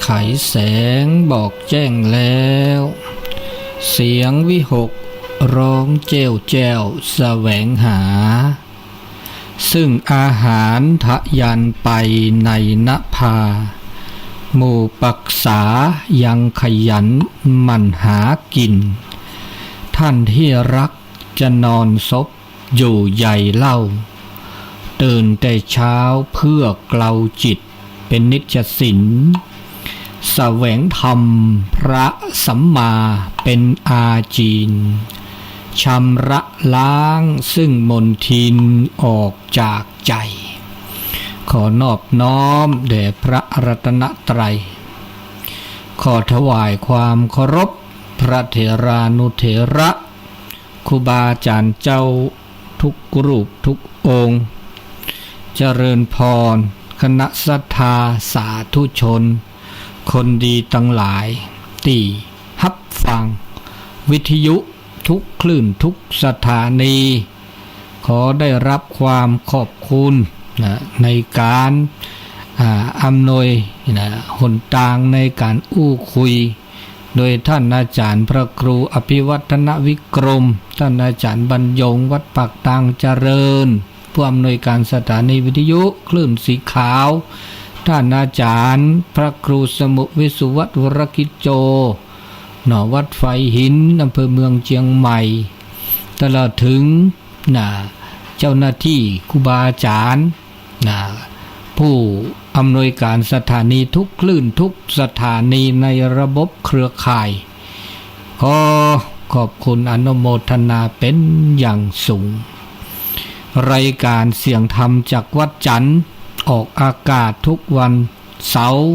ไขแสงบอกแจ้งแล้ว เสียงวิหกร้องแจ้วแจ้วแสวงหา ซึ่งอาหารทะยานไปในนภา หมู่ปรักษายังขยันหมั่นหากิน ท่านที่รักจะนอนซบ อยู่ใหญ่เล่า ตื่นแต่เช้าเพื่อเกลาจิตเป็นนิจสิน แสวงธรรมพระสัมมาเป็นอาจีน ชำระล้างซึ่งมลทินออกจากใจ ขอนอบน้อมแด่พระรัตนตรัย ขอถวายความเคารพพระเถรานุเถระ ครูบาอาจารย์เจ้าทุกรูปทุกองค์ เจริญพร คณะศรัทธาสาธุชน คนดีทั้งหลาย ที่ฮับฟังวิทยุทุกคลื่นทุกสถานี ขอได้รับความขอบคุณนะในการอ่าอำนวยนะหนตางในการอู้คุย โดยท่านอาจารย์พระครูอภิวัฒนวิกรม ท่านอาจารย์บรรยงวัดปากตางเจริญ ผู้อำนวยการสถานีวิทยุคลื่นสีขาว ท่านอาจารย์พระครูสมุวิสุวัฒน์วรกิจโจ เนาะ วัดไฟหิน อำเภอเมืองเชียงใหม่ ตลอดถึงนะเจ้าหน้าที่ครูบาอาจารย์นะผู้อำนวยการสถานีทุกคลื่นทุกสถานีในระบบเครือข่าย ขอขอบคุณอนุโมทนาเป็นอย่างสูง รายการเสียงธรรมจากวัดจันทร์ ออกอากาศทุกวันเสาร์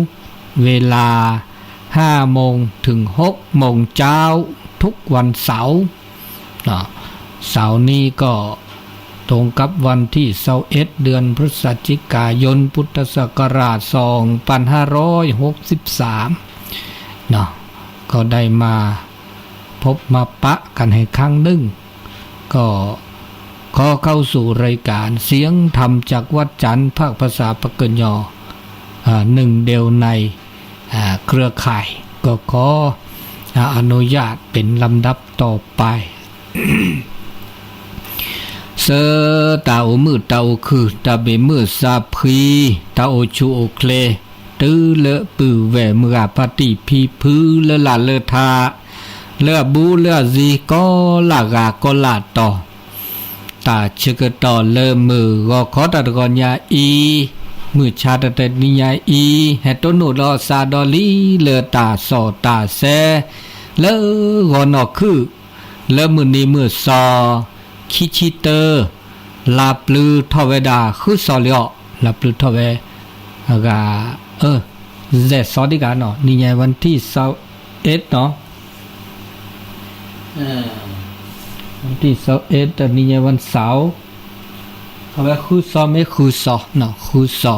เวลาห้าโมงถึงหกโมงเช้า ทุกวันเสาร์ เนาะ เสาร์นี้ก็ตรงกับวันที่ซาวเอ็ด เดือนพฤศจิกายน พุทธศักราชสองพันห้าร้อยหกสิบสาม เนาะ ก็ได้มาพบมาปะกันอีกครั้งหนึ่ง ก็ขอเข้าสู่รายการเสียงธรรมจากวัดจันทร์ ภาคภาษาปากเกยอ อ่า หนึ่งเดียวใน อ่า เครือข่าย ก็ขอ อ่า อนุญาตเป็นลำดับต่อไป ဆၢ တၢ်အိၣ်မုာ်တၢ်အိၣ်ခုၣ် တၢ်ဘၣ်မုာ်သးဖှံ တၢ်အိၣ်ဆူၣ်အိၣ်ချ့ တုၤလၢပုၢ်ဝဲၢ်မုၢ်ဂၤဖါတံၢ်ဖံဖု လၢလၢ်လၢထး လၢအဘူးလၢအစံၤ ကိးလၢဂၤကိးလၢတီၤ တၢ်ဆၢကတီၢ်လၢမုၢ်ဂီၤခီတၢ်တဂီၤညါအံၤ, မုၢ်ဆါတၢ်တနံၤညါအံၤ, ဟဲတိၢ်နီၣ်ဒီးစးဒီးလံလၢတၢ်စီၣ်တၢ်ဆဲ, လၢဂီၤနီၢ်ခုၣ်, လၢမုၢ်နံၤမုၢ်သီ, ခံဆံတၢ, လါပျုၤထီၣ်ဝဲဒၣ်ဃုစီၤလံအီၤ, လါပျုၤထီၣ်ဝဲ, အဂၤ, အၢ, စဲးစီၤဒံးဂၤနီၤ, နံၤညါ วันที่ซาวเอ็ดနီၤ วันที่ซาวเอ็ด တနံၤညါ วันเสาร์, ထီၣ်ဝဲဃုစီၤမ့ၢ်ဃုစီၤ, ဃုစီၤ,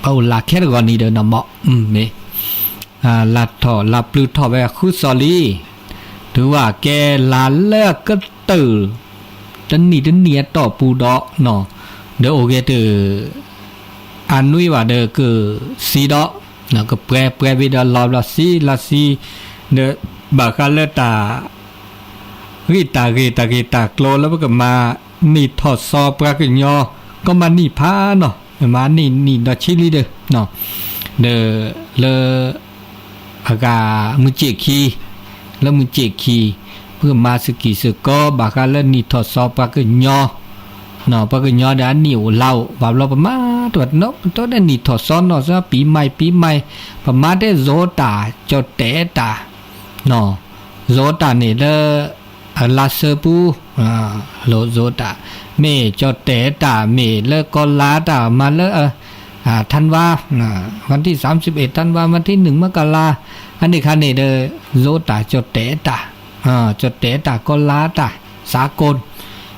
ပအိၣ်လၢခဲတဂီၤနံၤဒီးနီၤမး, မ့ၢ်, လါထီၣ်လါပျုၤထီၣ်ဝဲဃုစီၤလံ, တုၤဝဲကဲလါလၢကတၢၢ်, တနံၣ်တနံၣ်အတီၢ်ပူၤဒီးနီၤ, ဒီးအိၣ်ဂ့ၤတၢ် အနွံဘၣ်ဒီးကစံဒီး, ကပှဲၤပှဲၤဝံၤဒီးလီၤဘျီစံလီၤစံ, ဒီးဘၣ်ဃးလၢတၢ် ဂံၢ်တၢ်ဂ့ၤတၢ်ဂ့ၢ်တၢ်ကျိၤလၢပကမၤနံၣ်ထီၣ်စီၤပှၤကညီ, ကီမၤနံၣ်ဖးနီၤ, မၤနံၣ်နံၣ်ဒီးဆံလံဒီး, ဒီးလၢ အဂၤမုၢ်စ့ၣ်ခံ, လၢမုၢ်စ့ၣ်ခံ, ပကမၤစကံၢ်စကီ ဘၣ်ဃးလၢနံၣ်ထီၣ်စီၤပှၤကညီ, ပှၤကညီဒီးအနံၣ်အိၣ်လါအိၣ်, ဘၣ်ဘျီပမၤတၢ်တနီၤ ပတဲဒၣ်နံၣ်ထီၣ်စီနီၤ စ့ပံမံၣ်ပံမံၣ်, ပမၤတဲစိၤတၢ် ကၠီၣ်တဲာ်တၢ်, စိၤတၢ်န့ၣ်လၢ အလါဆၢပူၤ, လိၣ်စိၤတၢ်, မ့ၢ်ကၠီၣ်တဲာ်တၢ် မ့ၢ်လၢကီၢ်လါတၢ် မၤလၢ ထၣ်ဝါ, วันที่สามสิบเอ็ด ธันวา วันที่หนึ่ง มกรา အန့ၣ်ခါန့ၣ်ဒီး စိၤတၢ်ကၠီၣ်တဲာ်တၢ်, ကၠီၣ်တဲာ်တၢ်ကီၢ်လါတၢ် สากล,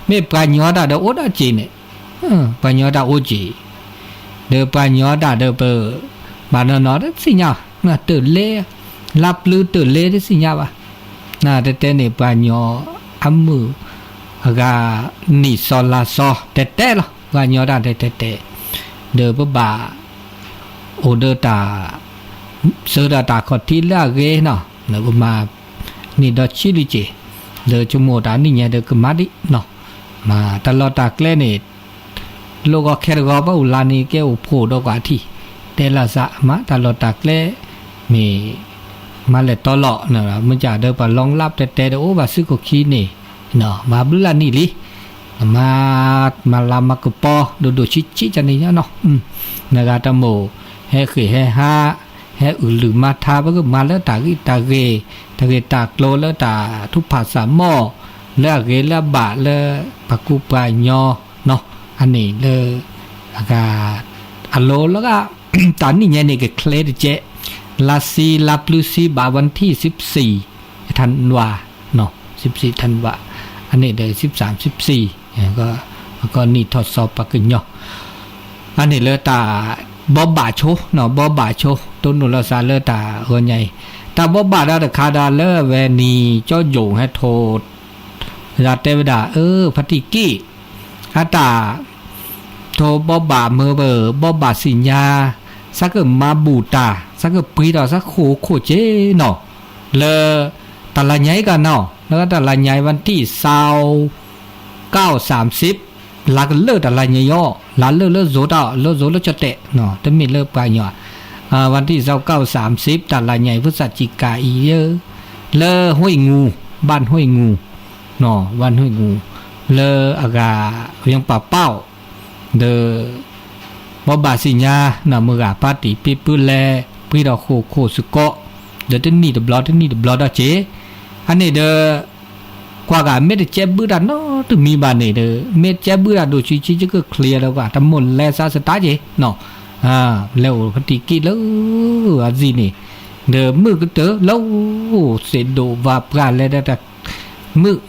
မ့ၢ်ပှၤကညီတၢ်ဒီးအိၣ်ဒၣ်စ့ၢ်န့ၣ်, ပှၤကညီတၢ်အိၣ်စ့ၢ်, ဒီးပှၤကညီတၢ်ဒီးပ ဘၣ်နီၤနီၤတသ့ၣ်ညါ, တၢ်လဲၤ, လါပျုၤတၢ်လဲၤတသ့ၣ်ညါဘၣ်, တဲတဲန့ၣ် ပှၤကညီအမုၢ်အဂၤ နံၣ်စီၤလါစီၤ တဲတဲလီၤ, ပှၤကညီတၢ်တဲတဲတဲ, ဒီးပဘၣ် အိၣ်ဒီးတၢ် စၢၤဒီးတၢ်ခီၣ်ထံးလၢအဂ့ၤနီၤ, ပမၤန့ၢ်ဒီးဆံးလံက့ၤ, လၢဆိကမိၣ်တၢ်နံၣ်ညါဒီးကမၤဒံးနီၤ, မၤတၢ်လီၢ်တၢ်ကျဲန့ၣ် လိၣ်ဂီၤခဲတဂီၤ ဘၣ်အိၣ်လၢန့ၣ် ကဲအိၣ်ဖှိၣ်ဒီးကွၢ်ထံၣ်, တဲလၢစး မၤတၢ်လီၢ်တၢ်ကျဲ မ့ၢ် မၤလဲၤတီလီၤ, မ့ၢ်ကဒီးပှၤလီလၢပတဲတဲဒီးအိၣ်ဘၣ်စုခိၣ်ခံန့ၣ်, မၤဘျုးလၢနံၣ်လံ, မၤ မၤလၤမၤကပီၤ ဒိၣ်ဒိၣ်ဆံးဆံးကန့ၣ်ညါနီၤ, နဂၤတမိၣ် ဟဲဃ့ၢ်ဟဲဟး ဟဲအုၣ်လုၢ်မၤထါ ပကမၤလၢတၢ်ဂ့ၢ်တၢ်ဂ့ၢ် တၢ်ဂ့ၢ်တၢ်ကျိၤလၢတၢ်ထုကဖၣ်စၢ်မီၢ် လၢအဂ့ၤလၢအဘၣ်လၢ ပှၤကူပှၤကညီနီၤ, အန့ၣ်လၢ အဂၤ အလိၤလၢဂၤ တၢ်နံၣ်ညါန့ၣ်ကချ့တကဲး, လါဆံ လါပျုၤဆံဘၣ် วันที่สิบสี่ ธันวา สิบสี่ ธันวา အန့ၣ်ဒီး สิบสาม สิบสี่ ကီၢ်နံၣ်ထီၣ်စီၤပှၤကညီ အန့ၣ်လၢတၢ် ဘီဘၣ်ဆိနီၤ, ဘီဘၣ်ဆိ တိၢ်နီၣ်လီၤစးလၢတၢ်ဂီၤညါအံၤ, တၢ်ဘီဘၣ်ဒီးတခါဒီးလၢအဝဲန့ၣ် ကၠီယိာ်ဟဲထိၣ် ဒၣ်တဲဝဲဒၣ် အၢ ဖါတံၢ်ကံၣ် အတၢ် ထိၣ်ဘီဘၣ်မၢပၢၢ် ဘီဘၣ်စံၣ်ညါ စးကမၤဘူၣ်တၢ် စးကပှ့ၤထီၣ်စးခိၣ်ခိၣ်က့နီၤ, လၢ တၢ်လၢညါအံၤကနီၤ လၢတၢ်လၢညါအံၤ วันที่ สาว เก้า สามสิบ လါကလၢာ်တၢ်လၢညါအံၤ လါလၢာ်လၢစိၤတၢ် လၢစိၤလၢကၠီၣ်တဲာ် တမ့ၢ်လၢပှၤကညီ วันที่ สาว เก้า สามสิบ တၢ်လၢညါအံၤ พฤศจิกา အံၤ လၢ ห้วยงู บ้านห้วยงู บ้านห้วยงู လၢအဂၤ เวียงป่าเป้า ဒီး ဘီဘၣ်စံၣ်ညါ မုၢ်ဂၤဖါတံၢ်ပ့ပုလဲ ပှ့ၤထီၣ်ဃိၣ်ခိၣ်စ့ၢ်ကီး ဒီးတနံၣ်တဘျီတနံၣ်တဘျီဒီးက့ၤ အန့ၣ်ဒီး ကွၢ်ဂၤမ့ၢ်တကဲဘုတၢ်နီတမံၤဘၣ်န့ၣ်ဒီး မ့ၢ်တကဲဘုတၢ်ဒိၣ်ဆံးဆံး ယကချ့ဒီးကွၢ် တမိၣ်လဲၤစးစတးက့ၤ လဲၤအိၣ်ဖါတံၢ်ကံၣ်လၢ အဇံၣ်န့ၣ် ဒီးမုၢ်ကတၢၢ်လီၤ သ့ၣ်ဒိၣ်ဝၤပှၢ်လဲၤဒီးတၢ် မုၢ်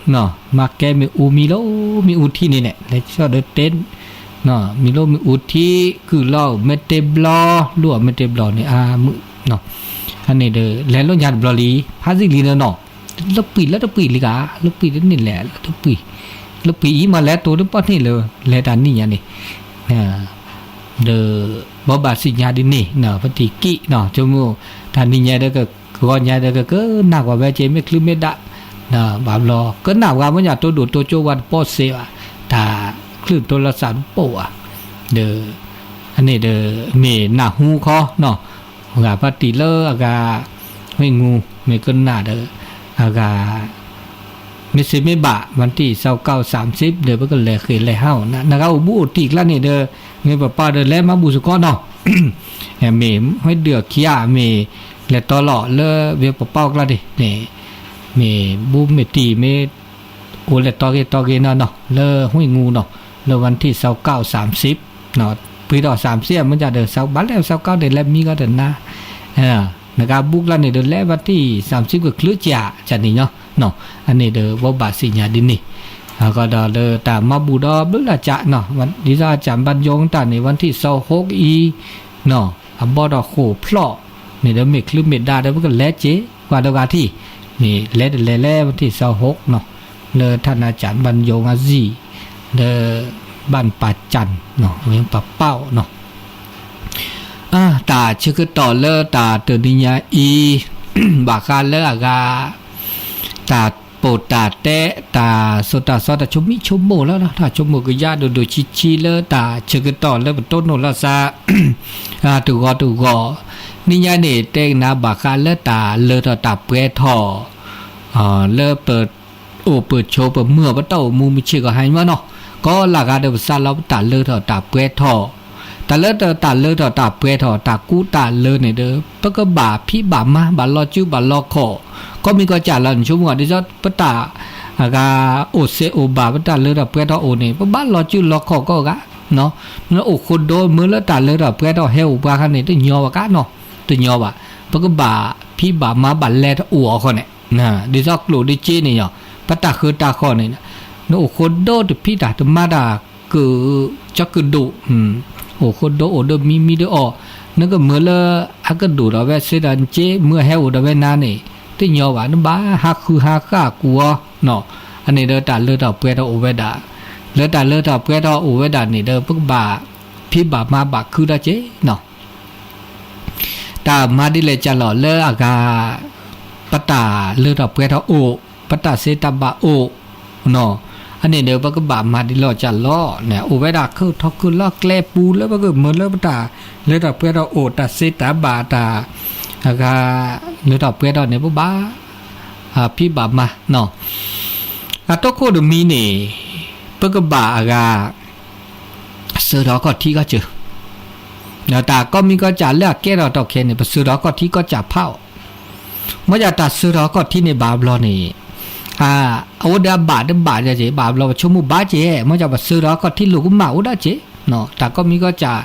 မၤကဲမ့ၣ်အူမံၤလီၤ မ့ၣ်အူထံန့ၣ်န့ၣ် လဲၤဆီၣ်ဒီးတဲ မ့ၢ်လီၤမ့ၣ်အူထံ ကုၢ်လီၤမ့ၢ်တ့ဘျီ လူအီၣ်မ့ၢ်တ့ဘျီန့ၣ် အမုၢ် အန့ၣ်ဒီး လဲၤလၢညါတဘျီလံ ဖးစံၣ်လံန့ၣ်နီၤ လၢပှံၢ်လၢတပှံၢ်လံဂၤ လၢပှံၢ်တန့ၢ်လဲၣ် လၢတပှံၢ် လၢပှံၢ်အံၤမးလဲၤတိၤတပီၢ်န့ၣ်လၢ လဲၤတၢ်နံၣ်ညါန့ၣ် ဒီး ဘီဘၣ်စံၣ်ညါဒ်န့ၣ် ဖါတံၢ်ကံၣ်နီၤ ဆိကမိၣ် တၢ်နံၣ်ညါဒီး ကဂီၤညါဒီး ကကနၣ်ကွၢ်ဝဲက့ၤ မ့ၢ်ချုးမ့ၢ်ဒၣ် ဘၣ်ဘျီ ကနၣ်ပှၤမ့ၢ်ညါတိၢ်ဒိၣ်တိၢ်ကၠိဝဲတပီၢ်စ့ဘၣ် တၢ်ချုးတိလီၤစးတပိာ်ဘၣ် ဒီး အန့ၣ်ဒီး မ့ၢ်နၢ်ဟူခီနီၤ ဂၤဖါတံၢ်လၢအဂၤ ဟ့ၣ်ငူ မ့ၢ်ကနၣ်ဒီး အဂၤ မ့ၢ်စ့မ့ၢ်ဘၣ် วันที่ สาวเก้า สามสิบ ဒီး ပကလဲၤဃ့ၢ်လဲၤဟးအိၣ် နဂၤအိၣ်ဘူးအိၣ်တံၢ်ကျါန့ၣ်ဒီး မ့ၢ်ပပၢ်ဒီးလဲၤမၤဘူၣ်စ့ၢ်ကီးနီၤ မ့ၢ်ဟဲဒုးအခံဂၤ မ့ၢ်လဲၤတီလီၤလၢ မ့ၢ်ပပၢ်အိၣ်ကျါန့ၣ် မ့ၢ် မ့ၢ်ဘူးမ့ၢ်တံၢ်မ့ၢ် အိၣ်လဲၤတီဂ့ၤတီဂ့ၤနီၤနီၤ လၢဟ့ၣ်ငူနီၤ လၢ วันที่ สาวเก้า สามสิบ ပှ့ၤထီၣ် สามสิบ မ့ၢ်ဒၣ်ဒီး ဘၣ်လဲၣ် สาวเก้า န့ၣ် လဲၤမံကီးတနၤ နဂၤဘူးကျါန့ၣ်ဒီး လဲၤ วันที่ สามสิบ ကချုးကၠး ကၠးန့ၣ်ညီ အန့ၣ်ဒီး ဘီဘၣ်စံၣ်ညါဒ်န့ၣ် အဃိဒီးလၢတၢ်မၤဘူၣ်ဒီးဘျုးလၢကၠးနီၤ ဒ်သိးအကၠးဘၣ်ယိၤတၢ်န့ၣ် วันที่ สาวหก အံၤ အဘီထီၣ်ဃိၣ်ဖျီၣ်န့ၣ်ဒီး မ့ၢ်ချုးမ့ၢ်ဒါဒီး ပကလဲၤက့ၤကွၢ်ဒီးဂၤထံၣ် မ့ၢ်လဲၤတလဲၤလဲၣ် วันที่ สาวหก နီၤ လၢ ธนาคาร ဘၣ်ယိၤအံၤ လၢ ဘၣ်ပၢ်ကၠၣ် ဝ့ၢ်ပၢ်ပၢ်နီၤ တၢ်ဆၢကတီၢ်လၢတၢ်တနံၤညါအံၤ ဘၣ်ဃးလၢအဂၤ တၢ်ပိာ်တၢ်တဲ တၢ်စိတၢ်သီ တၢ်ဆိမိၣ်ဆိကမိၣ်လၢ တၢ်ဆိကမိၣ်ကယါဒိၣ်ဒိၣ်ဆံးဆံးလၢတၢ်ဆၢကတီၢ်လၢပတိၢ်နီၣ်လီၤစး တဂီၤတဂီၤ နံၤညါန့ၣ် တဲကနၣ်ဘၣ်ဃးလၢတၢ်လၢထီၣ်တၢ်ပှဲၤထီၣ် လၢပ အိၣ်ပၢၢ်ဆိးပမုၢ်အီၤ ပတၢ်အိၣ်မူမုၢ်ဆ့ၣ်ကီးဟါမးနီၤ ကီးလၢဂၤဒီးပစးလီၤပတၢ်လၢထီၣ်တၢ်ပှဲၤထီၣ် တၢ်လၢတၢ်လၢထီၣ်တၢ်ပှဲၤထီၣ် တၢ်ကူတၢ်လၢန့ၣ်ဒီး ပကဘၣ်ဖံးဘၣ်မၤဘၣ်လီၤစုဘၣ်လီၤခီၣ် ကီးမံၤကီးကၢ်လီၤန့ၣ် ဆိကမိၣ်ဒ်သိးပတၢ် အဂၤ အိၣ်စ့အိၣ်ဘၣ်ပတၢ်လၢထီၣ်ပှဲၤထီၣ်အိၣ်န့ၣ် ပဘၣ်လီၤစုလီၤခီၣ်ကီးဂၤ နအိၣ်ဃိဒိမ့ၢ်လၢတၢ်လၢထီၣ်ပှဲၤထီၣ်ဟဲအိၣ်ပှၤခါန့ၣ် တညီဘၣ်ကါနီၤ တညီဘၣ် ပကဘၣ်ဖံးဘၣ်မၤဘၣ်လဲၤတအိၣ်အီၤဃီန့ၣ် ဒ်သိးကျိၣ်ဒ်စ့န့ၣ်ညီ ပတၢ်ဃၢတၢ်ဃီန့ၣ် နအိၣ်ဃိဒိတဖံးတၢ်တမၤတၢ်ကၢၣ် ကၠီကဒိၣ် အိၣ်ဃိဒိအိၣ်ဒီးမံမံဒီးအီၤ နကမၢလၢအကဒိၣ်ဒီးဝဲစ့ဒီးစ့ မၢဟဲအိၣ်ဒီးဝဲနၤန့ၣ် တညီဘၣ် နဘၣ်ဟးဃုဟးဃၣ်ကူအီၤနီၤ အန့ၣ်ဒီးတၢ်လၢထီၣ်ပှဲၤထီၣ်အိၣ်ဝဲဒၣ် လၢတၢ်လၢထီၣ်ပှဲၤထီၣ်အိၣ်ဝဲဒၣ်န့ၣ်ဒီး ပကဘၣ်ဖံးဘၣ်မၤဘၣ်ခုဒီးစ့နီၤ တၢ်မၤဒ်လဲၣ်ကၢ်လီၤလၢအဂၤ ပတၢ်လၢထီၣ်ပှဲၤထီၣ်အိၣ်, ပတၢ်စံးတၢ်ဘၣ်အိၣ်နီၤ, အန့ၣ်ဒီး ပကဘၣ်မၤဒ်လဲၣ်ကၢ်လီၤန့ၣ် အိၣ်ဝဲဒၣ်ခုၣ်ထီၣ်ခုၣ်လီၤကျဲပူၤလၢပကမၤလၢပတၢ်လၢထီၣ်ပှဲၤထီၣ်အိၣ် တၢ်စံးတၢ်ဘၣ်တၢ် အဂၤလၢထီၣ်ပှဲၤထီၣ်န့ၣ် ပဘၣ် ဖံးဘၣ်မၤနီၤ. အတိခိၣ်တမံၤန့ၣ် ပကဘၣ်အဂၤ စၢၤထီၣ်ခီၣ်ထံးခီၣ်စၢၤ, ဒီးတၢ်ကိးမံၤကိးကၢ်လၢအကဲထီၣ်တီၢ်ခဲန့ၣ် ပစၢၤထီၣ်ခီၣ်ထံးကိးကၢ်ဖးအီၤ, မ့ၢ်ဒ်တၢ်စၢၤထီၣ်ခီၣ်ထံးန့ၣ်ဘၣ်ဘျီန့ၣ် အဝဲဒၣ်ဘၣ်တဘၣ်က့ၤ ဘၣ်ဘျီပဆိကမိၣ်ဘၣ်က့ၤ မ့ၢ်ဒ်ပစၢၤထီၣ်ခီၣ်ထံးလိာ်ကမၣ်အိၣ်ဒၣ်က့ၤ, တၢ်ကိးမံၤကိးကၢ်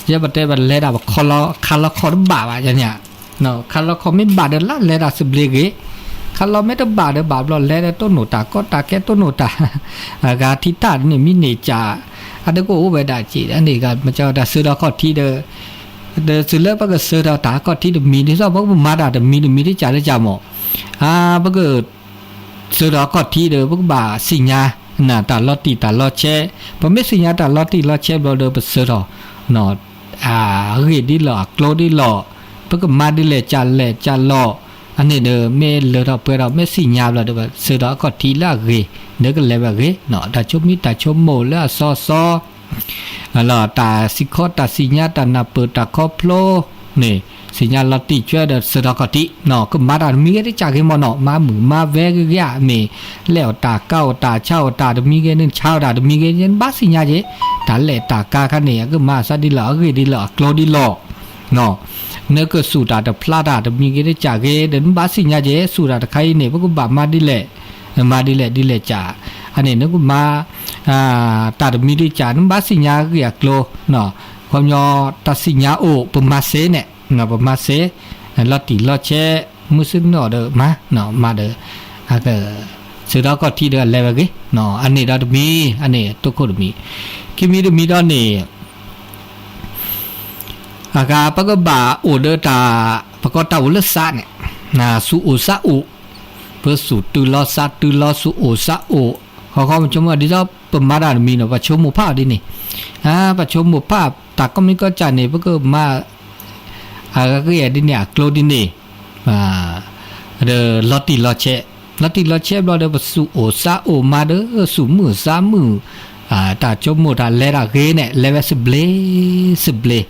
ယဲပတဲပလဲၤတၢ်ပခီလီခါလီခီၣ်တဘၣ်ဘၣ်န့ၣ် ခါလီခီၣ်မ့ၢ်ဘၣ်ဒီးလၢလဲၤတၢ်စဘျ့ဂ့ၤ, ခါလီမ့ၢ်တဘၣ်ဒီးဘၣ်ဘျီလဲၤဒီးတိၢ်နီၣ်တၢ်ကီတၢ်ခဲတိၢ်နီၣ်တၢ် အဂၤထံတၢ်န့ၣ်မံၤန့ၣ်ကၢ် အတကအိၣ်ဝဲဒၣ်က့ၤန့ၣ် မ့ၢ်ကၢ်တၢ်စၢၤထီၣ်ခီၣ်ထံးဒီး ဒီးစၢၤလၢပကစၢၤထီၣ်တၢ်ခီၣ်ထံးတမံၤဒ်သိး ပကမၤတၢ်တမံၤတမံၤတကၢ်လၢကၢ်မး ပက စၢၤထီၣ်ခီၣ်ထံးဒီး ပကဘၣ်သ့ၣ်ညါ တၢ်လီၤတံၢ်တၢ်လီၤဆဲး, ပမ့ၢ်သ့ၣ်ညါတၢ်လီၤတံၢ်လီၤဆဲးဘျီဒီး ပစၢၤထီၣ် အဂ့ၢ်ဒ်လီၤ အကျိဒ်လီၤ, ပကမၤဒ်လဲၣ်ကၢ်လဲၣ်ကၢ်လီၤ, အန့ၣ်ဒီး မ့ၢ်လၢထီၣ်ပှဲၤထီၣ် မ့ၢ်သ့ၣ်ညါဘျီဒီး ပစၢၤထီၣ်အခီၣ်ထံးလၢအဂ့ၤ ဒီးကလဲၤဝဲအဂ့ၤ, တၢ်ဆိမိၣ်တၢ်ဆိကမိၣ်လၢအစီစီ တၢ်စံးခီတၢ်သ့ၣ်ညါတၢ်နၢ်ပၢၢ်တၢ်ခီဖျိန့ၣ် သ့ၣ်ညါလီၤတံၢ်ကွဲဒီးစၢၤထီၣ်ခီၣ်ထံး, ကမၤတၢ်တမံၤဂ့ၤတကၢ်ဂ့ၤမးနီၤ, မၤမုာ်မၤဝဲဂ့ၤဂ့ၤဧါမ့ၢ်, လဲၤအီၣ်တၢ်ကါအီၣ်တၢ်ဆါအီၣ်တၢ်တမံၤဂ့ၤ နဆါအီၣ်တၢ်တမံၤဂ့ၤ နဘၣ်သ့ၣ်ညါက့ၤ, တၢ်လဲၤတၢ်ကါခါန့ၣ် အကမၤအသးဒ်လီၤ အဂ့ၢ်ဒ်လီၤ အကျိဒ်လီၤ နကစူၢ်တၢ်တဖျါတၢ်တမံၤဂ့ၤတကၢ်ဂ့ၤဒီး နဘၣ်သ့ၣ်ညါက့ၤ စူၢ်တၢ်တခါအံၤန့ၣ် ပကဘၣ်မၤဒ်လဲၣ်, မၤဒ်လဲၣ်ဒ်လဲၣ်ကၢ်, အန့ၣ်နကမၤ တၢ်တမံၤတကၢ် နဘၣ်သ့ၣ်ညါဂ့ၢ်အကျိ, ခီပညီ တၢ်သ့ၣ်ညါအိၣ် ပမၤစ့န့ၣ်, ပမၤစ့, လီၤတံၢ်လီၤဆဲး မုၢ်ဆ့ၣ်နီၤဒီးမၤ, မၤဒီး စၢၤထီၣ်ခီၣ်ထံးဒီးအလဲၤဝဲဂ့ၤ, အန့ၣ်ဒီးတမံၤ, အန့ၣ်တိခိၣ်တမံၤ, ခံမံၤတမံၤဒီးန့ၣ် အဂၤပကဘၣ်အိၣ်ဒီးတၢ် ပကီတၢ်အိၣ်လၢသးန့ၣ်, စူၢ်အိၣ်သးအိၣ်, ပစူၢ်တုၤလီၤသးတုၤလီၤ စူၢ်အိၣ်သးအိၣ်, ခီခီပဆိကမိၣ်ဒ်သိး ပမၤတၢ်တမံၤနီၤ ပဆိကမိၣ်ဖးအီၤဒ်န့ၣ်, ပဆိကမိၣ်ဖး တၢ်ကိးမံၤကိးကၢ်န့ၣ် ပကမၤ အဂ့ၢ်ဒ်န့ၣ် အကျိဒ်န့ၣ်, ဒီးလီၤတံၢ်လီၤဆဲး, လီၤတံၢ်လီၤဆဲးဘျီဒီး ပစူၢ်အိၣ်သးအိၣ်မၤဒီး စူၢ်မုာ်သးမုာ်, တၢ်ဆိကမိၣ်တၢ်လဲၤတၢ်ဂ့ၤန့ၣ် လဲၤဝဲသဘျ့, သဘျ့,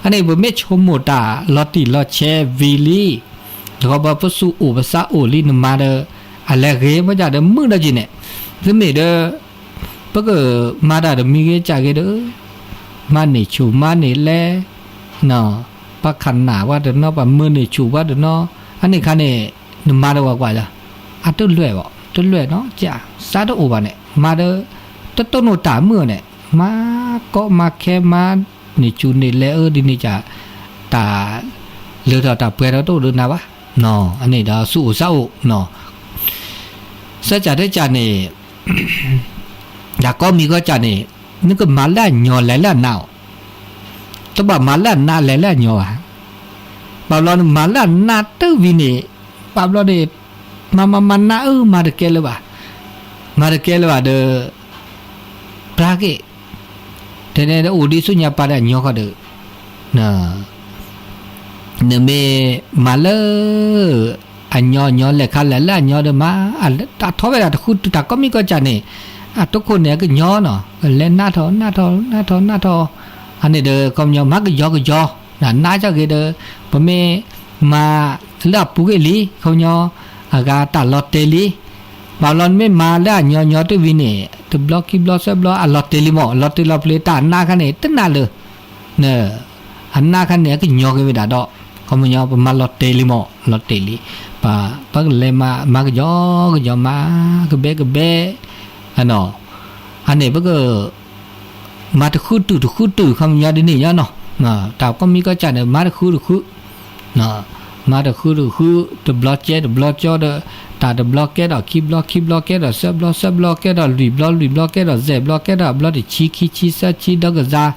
အန့ၣ်ပမ့ၢ်ဆိကမိၣ်တၢ်လီၤတံၢ်လီၤဆဲးဝံၤလံ, တခီပပစူၢ်အိၣ်ပသးအိၣ်လံနမၤဒီး အလဲၤဂ့ၤမ့ၢ်ကၢ်ဒီးမုာ်ဒီးက့ၤန့ၣ်, တမ့ၢ်ဒီး ပကမၤတၢ်တမံၤဂ့ၤကၢ်ဂ့ၤဒီး မၤန့ၢ်ဆူၣ်မၤန့ၢ်လဲၤ, ပှၤခးနၢ်ဝဲတနီၤ ပှၤမၢန့ၢ်ဆူၣ်ဝဲတနီၤ, အန့ၣ်ခါန့ၣ် နမၤဒီးဝဲကွၢ်လီၤ, အတလွဲၢ်ဘၣ် တလွဲၢ်နီၤ ကၢ် သးတအိၣ်ဘၣ်န့ၣ် မၤဒီး တတိၢ်နီၣ်တၢ်မုာ်န့ၣ် မၤကီမၤခဲမၤန့ၢ်ဆူၣ်န့ၢ်လဲၤအၢဒ်န့ၣ်ကၢ်, တၢ်လၢထီၣ်တၢ်ပှဲၤထီၣ်တအိၣ်ဒီးနၤဘၣ်, အန့ၣ်ဒီးစူၢ်အိၣ်သးအိၣ်, စဲကၢ်တဲကၢ်န့ၣ် တၢ်ကိးမံၤကိးကၢ်န့ၣ် နကမၤလၢအညီလဲၤလၢအနးအီၤ, တဘၣ်မၤလၢအနးလဲၤလၢအညီဘၣ်, ဘၣ်ဘျီနမၤလၢအနးတဝံၤန့ၣ်, ဘၣ်ဘျီန့ၣ် မၤမၤမၤနးအၢ မၤတကဲလၢၤဘၣ်, မၤတကဲလၢၤဘၣ်ဒီး ပြၢက့ၢ်, တဲန့ၣ်အိၣ်ဒံးဆူညါပၤဒီးအညီဃီဒီး နမ့ၢ်မၤလၢ အညီညီလဲၤခါလဲၤလၢအညီဒီးမၤ, အထီဝဲဒၣ်တဃုတၢ်ကိးမံၤကိးကၢ်န့ၣ်, အတိခိၣ်န့ၣ် အကညီနီၤ, ကလဲၤနးထီၣ်နးထီၣ်နးထီၣ်နးထီၣ်, အန့ၣ်ဒီး ခီပညီ မၤကယီကယီ, နးကၢ်ဂ့ၤဒီး ပမ့ၢ်မၤလၢအပူၤဂ့ၤလံ, ခီပညီ အဂၤတၢ်လီၤတဲာ်လံ, ဘၣ်လီၤနမ့ၢ်မၤလၢအညီညီတဝံၤန့ၣ် တဘျီခံဘျီသၢဘျီ အလီၤတဲာ်လံမး, လီၤတဲာ်လီၤပျံၤတၢ်နးခါန့ၣ် တနးလၢၤ အနးခါန့ၣ် အကညီက့ၤဝဲဒၣ်ဒီး ခီပညီ ပမၤလီၤတဲာ်လံမး, လီၤတဲာ်လံ, ပကလဲၤမၤ မၤကယီကယီမၤ ကဘဲကဘဲ, အန့ၣ် ပက မၤတဃုတုာ်တဃုတုာ် ခီပညီဒ်န့ၣ်ညါနီၤ, တၢ်ကိးမံၤကိးကၢ်န့ၣ် မၤတဃုတဃု, မၤတဃုတဃု, တဘျီကဲတဘျီကၠီဒီး တၢ်တဘျီကဲထီၣ်ခံဘျီ ခံဘျီကဲထီၣ်သၢဘျီ သၢဘျီကဲထီၣ်လွံၢ်ဘျီ လွံၢ်ဘျီကဲထီၣ်ယဲၢ်ဘျီ ကဲထီၣ်အဘျီတဆံ ခံဆံ သၢဆံ ဒီကစၢ်,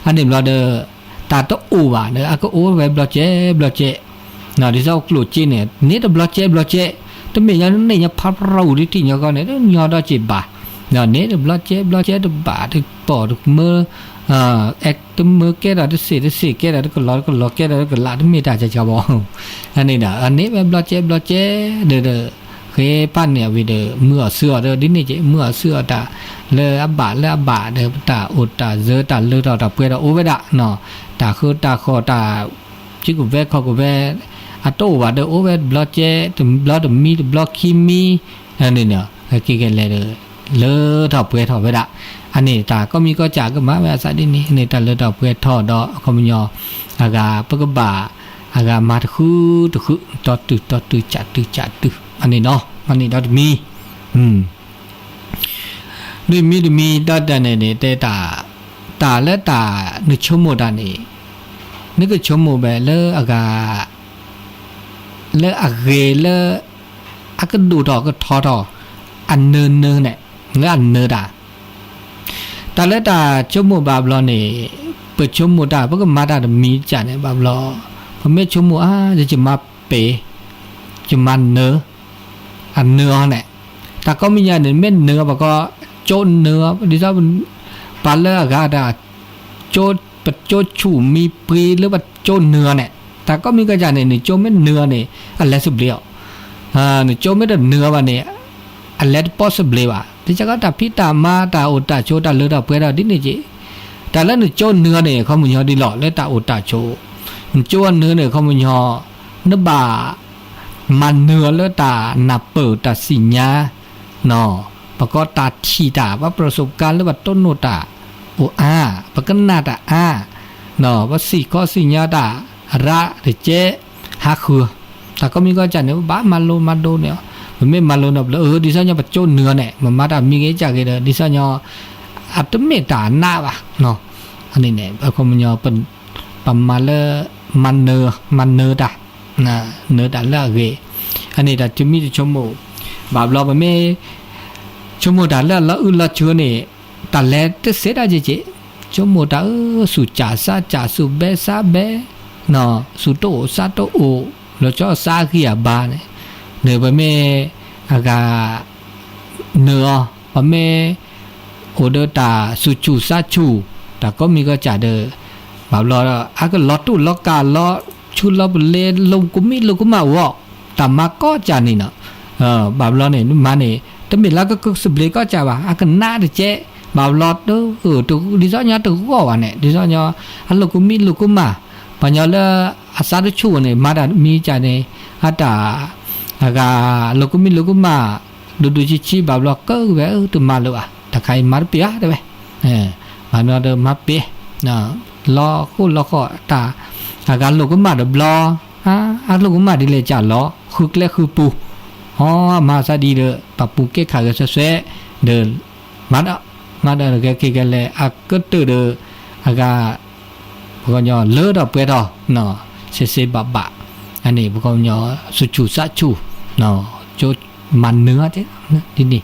အန့ၣ်ဘျီဒီး တၢ်တအိၣ်ဘၣ်ဒီး အကအိၣ်ဝဲဘျီကဲဘျီကဲ ဒ်သိးကျိၣ်စ့န့ၣ် န့ၢ်တဘျီကဲဘျီကဲ, တမ့ၢ်ညါန့ၢ်ညါဖးဖရီဝံၤဒီးထံၣ်ညီကီန့ၣ် တညီဒီးစ့ၢ်ဘၣ်, န့ၢ်တဘျီကဲဘျီကဲတဘၣ်တပိာ်တမၢ အဲၣ်တမၢကဲထီၣ်တစ့ၣ်တစ့ၣ် ကဲထီၣ်တကလီၤတကလီၤ ကဲထီၣ်တကလး တမ့ၢ်တၢ်ကီကီဘၣ်. အန့ၣ်ဒီး အန့ၣ်ဝဲဘျီကဲဘျီကဲ ဒီး ဃ့ပာ်န့ၢ်အဝံၤဒီး မုၢ်အီၣ်ဆူအီၣ်ဒီး ဒ်န့ၣ်က့ မုၢ်အီၣ်ဆူအီၣ်တၢ် လၢအဘၣ်လၢအဘၣ်ဒီး တၢ်အိၣ်တၢ်စၢၤ တၢ်လၢထီၣ်တၢ်ပှဲၤထီၣ်အိၣ်ဝဲဒၣ်, တၢ်ဃုတၢ်ဃီၣ် တၢ် စုကဝဲၤခီၣ်ကဝဲၤ အတအိၣ်ဘၣ်ဒီး အိၣ်ဝဲတဘျီကဲ တဘျီတမံ တဘျီခံမံ န့ၣ် က့ၤကလဲၤဒီး လၢထီၣ်ပှဲၤထီၣ်ဝဲဒၣ်. အန့ၣ်တၢ်ကိးမံၤကိးကၢ်ကမၤဝဲအသးဒ်န့ၣ် န့ၣ်တၢ်လၢထီၣ်ပှဲၤထီၣ်ဒီး အခီပညီ အဂၤပကဘၣ် အဂၤမၤတဃုတဃု တီတုၤတီတုၤ ကၠးတုၤကၠးတုၤ အန့ၣ်နီၤ အန့ၣ်ဒီးတမံၤ လွံၢ်မံၤတမံၤ ဒီးတၢ်န့ၣ်န့ၣ် တဲတၢ် တၢ်လၢတၢ်နဆိကမိၣ်တၢ်န့ၣ် နကဆိကမိၣ်ဘၣ်လၢအဂၤ လၢအဂ့ၤလၢ အကဒိၣ်ထီၣ်ကထီထီၣ် အနၢနၢန့ၣ် လၢအနၢတၢ် တၢ်လၢတၢ်ဆိကမိၣ်ဘၣ်ဘျီန့ၣ် ပဆိကမိၣ်တၢ် ပကမၤတၢ်တမံၤတကၢ်န့ၣ် ဘၣ်ဘျီ ပမ့ၢ်ဆိကမိၣ်အါ ယကမၤပ့ၤ ယမၤနၢ အနၢအီၤန့ၣ် တၢ်ကိးမံၤညါန့ၣ် မ့ၢ်နၢအီၤဘၣ်ကီ ကၠိနၢအီၤ ဒ်သိး ပှၤလၢအဂၤတၢ် ကၠိ ပကၠိဆူၣ်မံပှ့ၤလၢပကၠိနၢအီၤန့ၣ် တၢ်ကိးမံၤကိးကၢ်န့ၣ် နကၠိမ့ၢ်နၢအီၤန့ၣ် အလဲၤစဘျ့အီၤ နကၠိမ့ၢ်တနၢအီၤဘၣ်န့ၣ် အလဲၤတပိၢ်စဘျ့ဘၣ်. ဒ်ကီးတၢ်ဖံးတၢ်မၤ တၢ်အိၣ်တၢ်ဆိး တၢ်လၢထီၣ်ပှဲၤထီၣ်ဒ်န့ၣ်က့ တၢ်လၢနကၠိနၢအီၤန့ၣ် ခီပညီဒ်လီၤ လၢတၢ်အိၣ်တၢ်ဆိး နကၠိအနၢန့ၣ် ခီပညီ နဘၣ် မၤနၢအီၤလၢတၢ်နၢ်ပၢၢ်တၢ်သ့ၣ်ညါ ပကီးတၢ်ထံၣ်တၢ် ပှၤပြစိပကါလၢပတိၢ်နီၣ်တၢ်အိၣ်အါ ပကနၣ်တၢ်အါ ပစံၣ်ခီစံၣ်ညါတၢ်ရးတကဲ ဟးဃုာ် တၢ်ကိးမံၤကိးကၢ်န့ၣ် ပဘၣ်မၤလိမၤဒိးန့ၢ်အီၤ ပမ့ၢ်မၤလိန့ၢ်ဘျီ အၢ ဒ်သိးညီပကၠိနၢအီၤန့ၣ် မမၤတၢ်မံၤဂ့ၤကၢ်ဂ့ၤဒီး ဒ်သိးညီ အတမ့ၢ်တၢ်နးဘၣ် အန့ၣ်န့ၣ် ပခီပညီ ပမၤလၢ မၤနၢ မၤနၢတၢ် နၢတၢ်လၢအဂ့ၤ အန့ၣ်တၢ်တမံၤတဆိကမိၣ် ဘၣ်ဘျီပမ့ၢ် ဆိကမိၣ်တၢ်လၢအလီၤအုၣ်လီၤဆိးန့ၣ် တၢ်လဲၤတသ့ဒၣ်က့ၤက့ၤ ဆိကမိၣ်တၢ်အၢ ဆူၣ်စၢ်စါစၢ် ဆူၣ်ဘဲစါဘဲ ဆူၣ်တအိၣ်စါတအိၣ် လီၤဆီစါဂံၢ်အဘါန့ၣ် န့ၣ်ပမ့ၢ် အဂၤ နၢအီၤ ပမ့ၢ် အိၣ်ဒီးတၢ်ဆူၣ်ဆူၣ်စါဆူၣ် တၢ်ကိးမံၤကိးကၢ်ဒီး ဘၣ်ဘျီ အကလီၤတူၢ်လီၤကာ်လီၤဆူလီၤပလဲၤ လိာ်ကမံလိာ်ကမၣ်အိၣ်အီၤ တၢ်မၤကိးကၢ်န့ၣ်နီၤ ဘၣ်ဘျီန့ၣ် နမၤန့ၣ် တမ့ၢ်လၢကကစဘျ့ကိးကၢ်ဘၣ် အကနးတကဲ ဘၣ်ဘျီ ဒ်သိးညီတဂီၢ်ဘၣ်န့ၣ် ဒ်သိးညီ အလိာ်ကမံလိာ်ကမၣ် ပှၤညီလၢအစါတဆူၣ်န့ၣ် မၤတၢ်မံၤကၢ်န့ၣ် အတၢ် အဂၤ လိာ်ကမံလိာ်ကမၣ် ဒိၣ်ဒိၣ်ဆံးဆံး ဘၣ်ဘျီကဝဲ တမၤလၢၤဘၣ် တၢ်ခါအံၤမၤတပ့ၤဧါတဲဝဲ မၤနီၤဒီးမၤပ့ၤ လီၤဃိလီၤဃီတၢ် အဂၤလိာ်ကမၣ်တဘျီ အလိာ်ကမၣ်ဒ်လဲၣ်ကၢ်လီၤ ဃုကျဲဃုပူၤ အမၤသးဒ်ဒီး ပာ်ပူၤကဲခးဂဲၤဆွဲဆွဲ ဒီး မၤဒီး မၤဒီးကဲက့ၤကလဲၣ် အကတၢၢ်ဒီး အဂၤ ပှၤကညီလၢထီၣ်ပှဲၤထီၣ် စ့စ့ဘၣ်ဘၣ် အန့ၣ်ပှၤကညီ ဆူၣ်ဆူၣ်စါဆူၣ် ကၠိမၤနၢၤ ဒ်န့ၣ်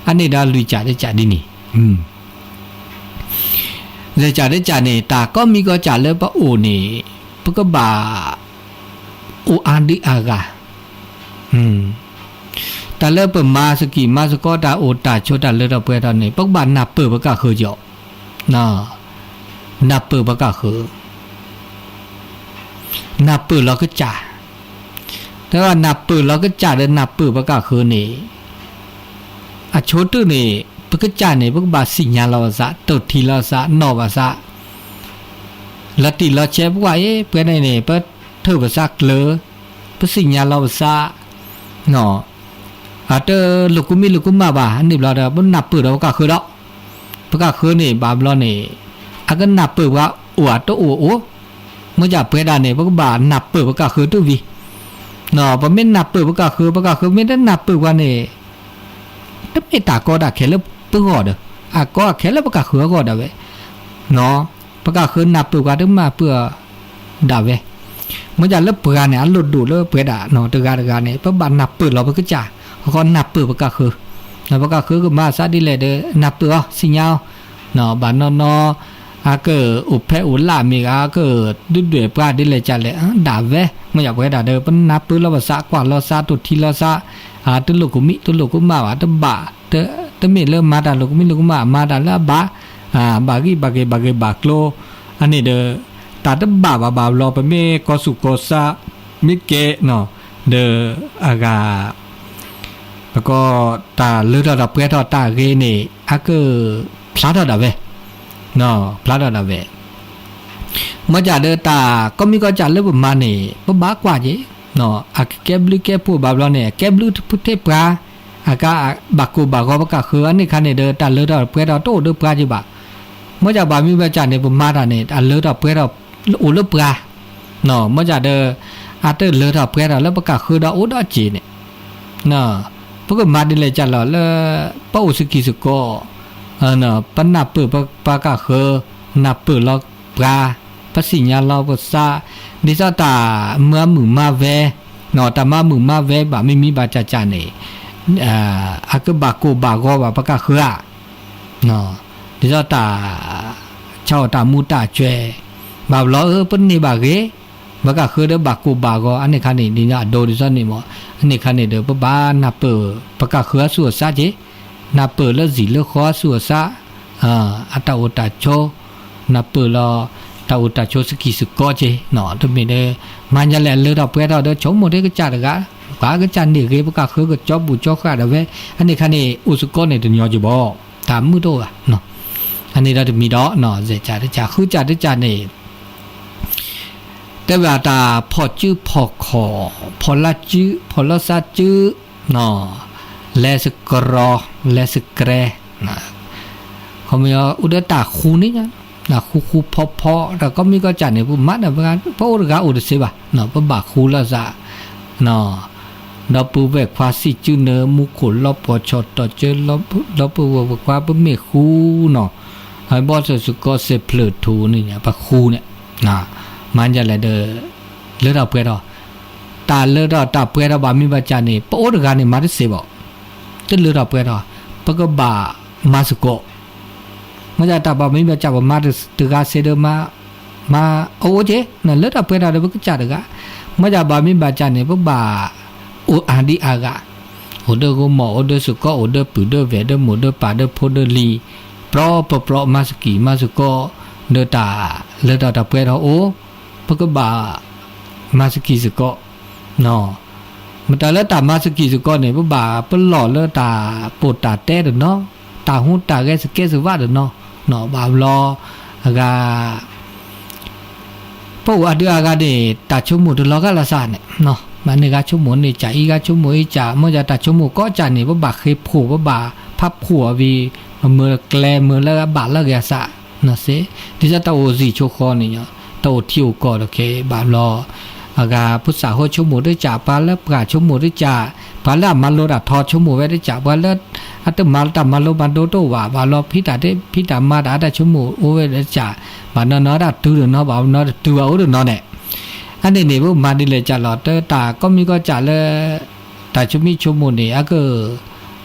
အန့ၣ်ဒီးလွံၢ်ကၢ်တကၢ်ဒ်န့ၣ် လွံၢ်ကၢ်တကၢ်န့ၣ် တၢ်ကိးမံၤကိးကၢ်လၢပအိၣ်န့ၣ် ပကဘၣ် အိၣ်အါဒံးအါဂၤ တၢ်လၢပမၤစကံးမၤစကီးတၢ်အိၣ်တၢ်ဆိးတၢ်လၢထီၣ်ပှဲၤထီၣ်န့ၣ် ပကဘၣ်နၢ်ပၢၢ်ပကၢ်ဃၢၤကီး နၢ်ပၢၢ်ပကၢ်ဃၢၤ နၢ်ပၢၢ်လီၤကစၢ် တၢ်နၢ်ပၢၢ်လီၤကစၢ်ဒီးနၢ်ပၢၢ်ပကၢ်ဃၢၤန့ၣ် အဆိကတၢၢ်န့ၣ် ပကစၢ်န့ၣ် ပကဘၣ်သ့ၣ်ညါလီၤပသး တိၢ်ထံလီၤသး နီၣ်ဘၣ်သး လီၤတံၢ်လီၤဆဲးပကွၢ်အံၤ ပှဲၤန့ၣ်န့ၣ် ပထၢၣ်ပသးကျၢၤ ပသ့ၣ်ညါလီၤပသး အတလိာ်ကမံလိာ်ကမၣ်ဘၣ် န့ၣ်ဘျီဒီး ပနၢ်ပၢၢ်ဒီးပကၢ်ဃၢၤဒီး ပကၢ်ဃၢၤန့ၣ် ဘၣ်ဘျီန့ၣ် အကနၢ်ပၢၢ်ပှၤအိၣ်အတအိၣ်အိၣ် မ့ၢ်ကၢ်ပှဲၤဒၣ်န့ၣ် ပကဘၣ်နၢ်ပၢၢ်ပကၢ်ဃၢၤတၢ်ဝံၤ ပမ့ၢ်နၢ်ပၢၢ်ပကၢ်ဃၢၤ ပကၢ်ဃၢၤမ့ၢ်တနၢ်ပၢၢ်ပှၤန့ၣ် တမ့ၢ်တၢ်ကီတၢ်ခဲလၢပဂီၢ်ဒီး အကီအခဲလၢပကၢ်ဃၢၤအဂီၢ်ဒၣ်ဝဲ ပကၢ်ဃၢၤနၢ်ပၢၢ်ပှၤတမ့ၢ်ပၢၢ်ဒၣ်ဝဲ မ့ၢ်ကၢ်လၢပှၤန့ၣ် အလိၣ်ဒိၣ်လၢပှဲၤဒၣ်နီၤ တဂၤတဂၤန့ၣ် ပဘၣ်နၢ်ပၢၢ်လီၤပကစၢ် ဃီနၢ်ပၢၢ်ပကၢ်ဃၢၤ ပကၢ်ဃၢၤကမၤသးဒ်လဲၣ်ဒီး နၢ်ပၢၢ်အီၤ သ့ၣ်ညါအီၤ ဘၣ်နီၢ်နီၢ် အကအိၣ်ဖဲအိၣ်လၢအမ့ၢ်ဂ့ၤ အကဒုၣ်ဒွဲၣ်ပှၤဒ်လဲၣ်ကလဲၣ် ဒၣ်ဝဲ မ့ၢ်ယပှဲၤဒၣ်ဒီး ပနၢ်ပၢၢ်လီၤပသး ကွၢ်လီၤသး တိၢ်ထံလီၤသး တလိာ်ကမံ တလိာ်ကမၣ်ဘၣ် တဘၣ် တမ့ၢ်လၢမၤတၢ်လိာ်ကမံလိာ်ကမၣ် မၤတၢ်လၢအဘၣ် ဘၣ်ဂံၢ်ဘၣ်က့ၤ ဘၣ်ဂ့ၤဘၣ်ကျိၤ, အန့ၣ်ဒီး တၢ်တဘၣ်ဘၣ်ဘၣ်ဘျီ ပမ့ၢ်ကီၢ်ဆူၣ်ကီၢ်ဆါ မ့ၢ်ကဲနီၤ ဒီးအဂၤ ပကီၢ်တၢ်လၢထီၣ်တၢ်ပှဲၤထီၣ်တၢ်ဂ့ၤန့ၣ် အကဖျါထီၣ်ဒၣ်ဝဲ, ဖျါထီၣ်ဒၣ်ဝဲ မ့ၢ်ကဒီးတၢ်ကိးမံၤကိးကၢ်လၢပမၤန့ၣ် ပဘၣ်ကွၢ်က့ၤ, အကကဲဘျုးကဲဖှိၣ်ဘၣ်ဘျီန့ၣ် အကဲဘျုးထံၣ်ပှၤ, အကဘၣ်ကိၢ်ဘၣ်ဂီၤပကၢ်ဃၢၤ အန့ၣ်ခါန့ၣ်ဒီး တၢ်လၢထီၣ်ပှဲၤထီၣ်တအိၣ်ဒီးပှၤက့ၤဘၣ်. မ့ၢ်ကဘၣ်မံၤဘၣ်ကၢ်န့ၣ် ပမၤတၢ်န့ၣ် အလၢထီၣ်ပှဲၤထီၣ်အိၣ်လၢပှၤ, မ့ၢ်ကဒီး အတလၢထီၣ်ပှဲၤထီၣ်လၢပကၢ်ဃၢၤဒီးအိၣ်ဒီးက့ၤန့ၣ် ပကမၤဒ်လဲၣ်ကၢ်လီၤလၢ ပအိၣ်စကံၤစကီး, ပနၢ်ပၢၢ်ပကၢ်ဃၢၤ, နၢ်ပၢၢ်လီၤပှၤ, ပသ့ၣ်ညါလီၤပသး, ဒ်သိးတၢ်မၤမုာ်မၤဝဲ, တၢ်မၤမုာ်မၤဝဲဘၣ်မံၤမံၤဘၣ်ကၢ်ကၢ်န့ၣ် အကဘၣ်ကိၢ်ဘၣ်ဂီၤဘၣ်ပကၢ်ဃၢၤဧါ, ဒ်သိးတၢ် ဆၣ်အီၣ်တၢ်မူတၢ်ကွဲၤ, ဘၣ်ဘျီအၢ ပန့ၢ်ဘၣ်ဂ့ၤ, ပကၢ်ဃၢၤဒီးဘၣ်ကိၢ်ဘၣ်ဂီၤ အန့ၣ်ခါန့ၣ် ဒ်ညါအဒိဒ်သိးန့ၣ်မ့ၢ်, အန့ၣ်ခါန့ၣ်ဒီး ပဘၣ်နၢ်ပၢၢ် ပကၢ်ဃၢၤအဆူၣ်အဆါက့ၤ, နၢ်ပၢၢ်လၢစံာ်လၢဃီအဆူၣ်အဆါ, အတၢ်အိၣ်တၢ်ဆိး, နၢ်ပၢၢ်လီၤ တၢ်အိၣ်တၢ်ဆိးစကံၤစကီးက့ၤ, တမ့ၢ်ဒီး မၤညါလဲၣ်အလၢထီၣ်ပှဲၤထီၣ်ဒီး ဆိကမိၣ်ဒ်ကစၢ်တဂၤ, ပှၤကစၢ်န့ၢ်ဂ့ၤ ပကၢ်ဃၢၤကကၠီဘူၣ်ကၠီဃာ်ဒၣ်ဝဲ, အန့ၣ်ခါန့ၣ် အိၣ်စကီးန့ၣ်တညီက့ၤဘၣ်, တၢ်မုာ်တအိၣ်ဘၣ်, အန့ၣ်ဒီးတမံၤဒီး စဲးကၢ်တကၢ် ဃုကၢ်တကၢ်န့ၣ် တဲဝဲတၢ်ဖီၣ်စုဖီၣ်ခီၣ်, ဖီၣ်လၢစု, ဖီၣ်လၢသးစု, လဲၤစကရီ, လဲၤစကရဲ, ခီမ့ၢ်အိၣ်ဒီးတၢ်ဃူန့ၣ်, ဃူဃူဖီဖီ, တၢ်ကိးမံၤကိးကၢ်န့ၣ် ပမၤဒီး ပအိၣ်တဂၤအိၣ်တသ့ဘၣ်, ပဘၣ်ဃူလၢသး ဒီပုၢ်ဝဲၢ်ခွါစံးစုနၢ မူခိၣ်လီၤပှီၢ်ဆီၣ်တီၢ်ကၢ ဒီပုၢ်ဝဲၢ်ခွါပမ့ၢ်ဃူနီၤ, အဘီၣ်စၢၤစကီးစဲးဖျၢၣ်ထူၣ်န့ၣ် ပဃူန့ၣ်, မၤဒ်လဲၣ်ဒီး လၢထီၣ်ပှဲၤထီၣ်, တၢ်လၢထီၣ်တၢ်ပှဲၤထီၣ်ဘၣ်မံၤဘၣ်ကၢ်န့ၣ် ပအိၣ်တဂၤန့ၣ်မၤတသ့ဘၣ်, တလၢထီၣ်ပှဲၤထီၣ်, ပကဘၣ်မၤစ့ၢ်ကီး မ့ၢ်ဒ်တၢ်ဘၣ်မံၤဘၣ်ကၢ် ပမၤတဂၤစ့ဒီး မၤအအိၣ်က့ၤ လၢတၢ်ပှဲၤထီၣ်ဒီး ပကစၢ်တဂၤ, မ့ၢ်ဒ်ဘၣ်မံၤဘၣ်ကၢ်န့ၣ် ပဘၣ်အိၣ်အါဒံအါဂၤ, အိၣ်ဒီးဂီၢ်မီၢ် အိၣ်ဒီးစ့ၢ်ကီး အိၣ်ဒီးပုၢ်ဒီးဝဲၢ် ဒီးမိၢ်ဒီးပၢ်ဒီးဖိဒီးလံၤ, ပြီပြီပြီ မၤစကံၢ်မၤစ့ၢ်ကီး, ဒီးတၢ်လၢတၢ်တၢ်ပှဲၤထီၣ်အိၣ်, ပကဘၣ်မၤစကံၢ်စ့ၢ်ကီး မ့ၢ်တၢ်လၢတၢ်မၤစကံၢ်စ့ၢ်ကီးန့ၣ် ပဘၣ်ပလီၢ်လၢတၢ်ပိာ်တၢ်တဲတနီၤ, တၢ်ဟူးတၢ်ဂဲၤစကဲစဝးတနီၤ, ဘၣ်ဘျီ အဂၤ ပအိၣ်အဒုအဂၤန့ၣ် တၢ်ဆိကမိၣ်တလီၤဂာ်လၢသးန့ၣ်, မ့ၢ်န့ၢ်ဂၤဆိကမိၣ်န့ၢ်ကၢ် အံၤဂၤဆိကမိၣ်အံၤကၢ်, မ့ၢ်ဒ်တၢ်ဆိကမိၣ်ကိးကၢ်န့ၣ် ပဘၣ်ဃ့ဖှိၣ် ပဘၣ်ဖးဖှိၣ်အီၤဝံၤ, မ့ၢ်ကျဲမ့ၢ်လၢအဘၣ်လၢအဂ့ၤအသး စ့, ဒ်သိးတၢ်အိၣ်စ့ၢ်ကီးဃီန့ၣ်, တၢ်အိၣ်ထံအိၣ်ကီၢ်တက့ၢ် ဘၣ်ဘျီ အဂၤ ပှၤသးဟိးဆိကမိၣ်တကၢ် ပှၤလၢပှၤဆိကမိၣ်တကၢ်, ပှၤလၢအမၤလိတၢ်ထီဆိကမိၣ်ဝဲတကၢ်, ပှၤလၢ အတမၤတၢ်မၤလိမၤဒိးတအိၣ်ဘၣ်, ဘၣ်ဘျီဖံးတၢ် ဖံးတၢ်မၤတၢ် အတၢ်ဆိကမိၣ်အိၣ်ဝဲတကၢ်, ဘၣ်နီၢ်နီၢ်တၢ်တုၤတနီၤ ဘၣ်နီၢ်တတုၤဘၣ်အိၣ်တနီၤန့ၣ်, အန့ၣ်န့ၣ် ပမၤဒ်လဲၣ်ကၢ်လီၤ တၢ်ကိးမံၤကိးကၢ်လၢ တၢ်ဆိကမိၣ်ဆိကမိၣ်န့ၣ် အက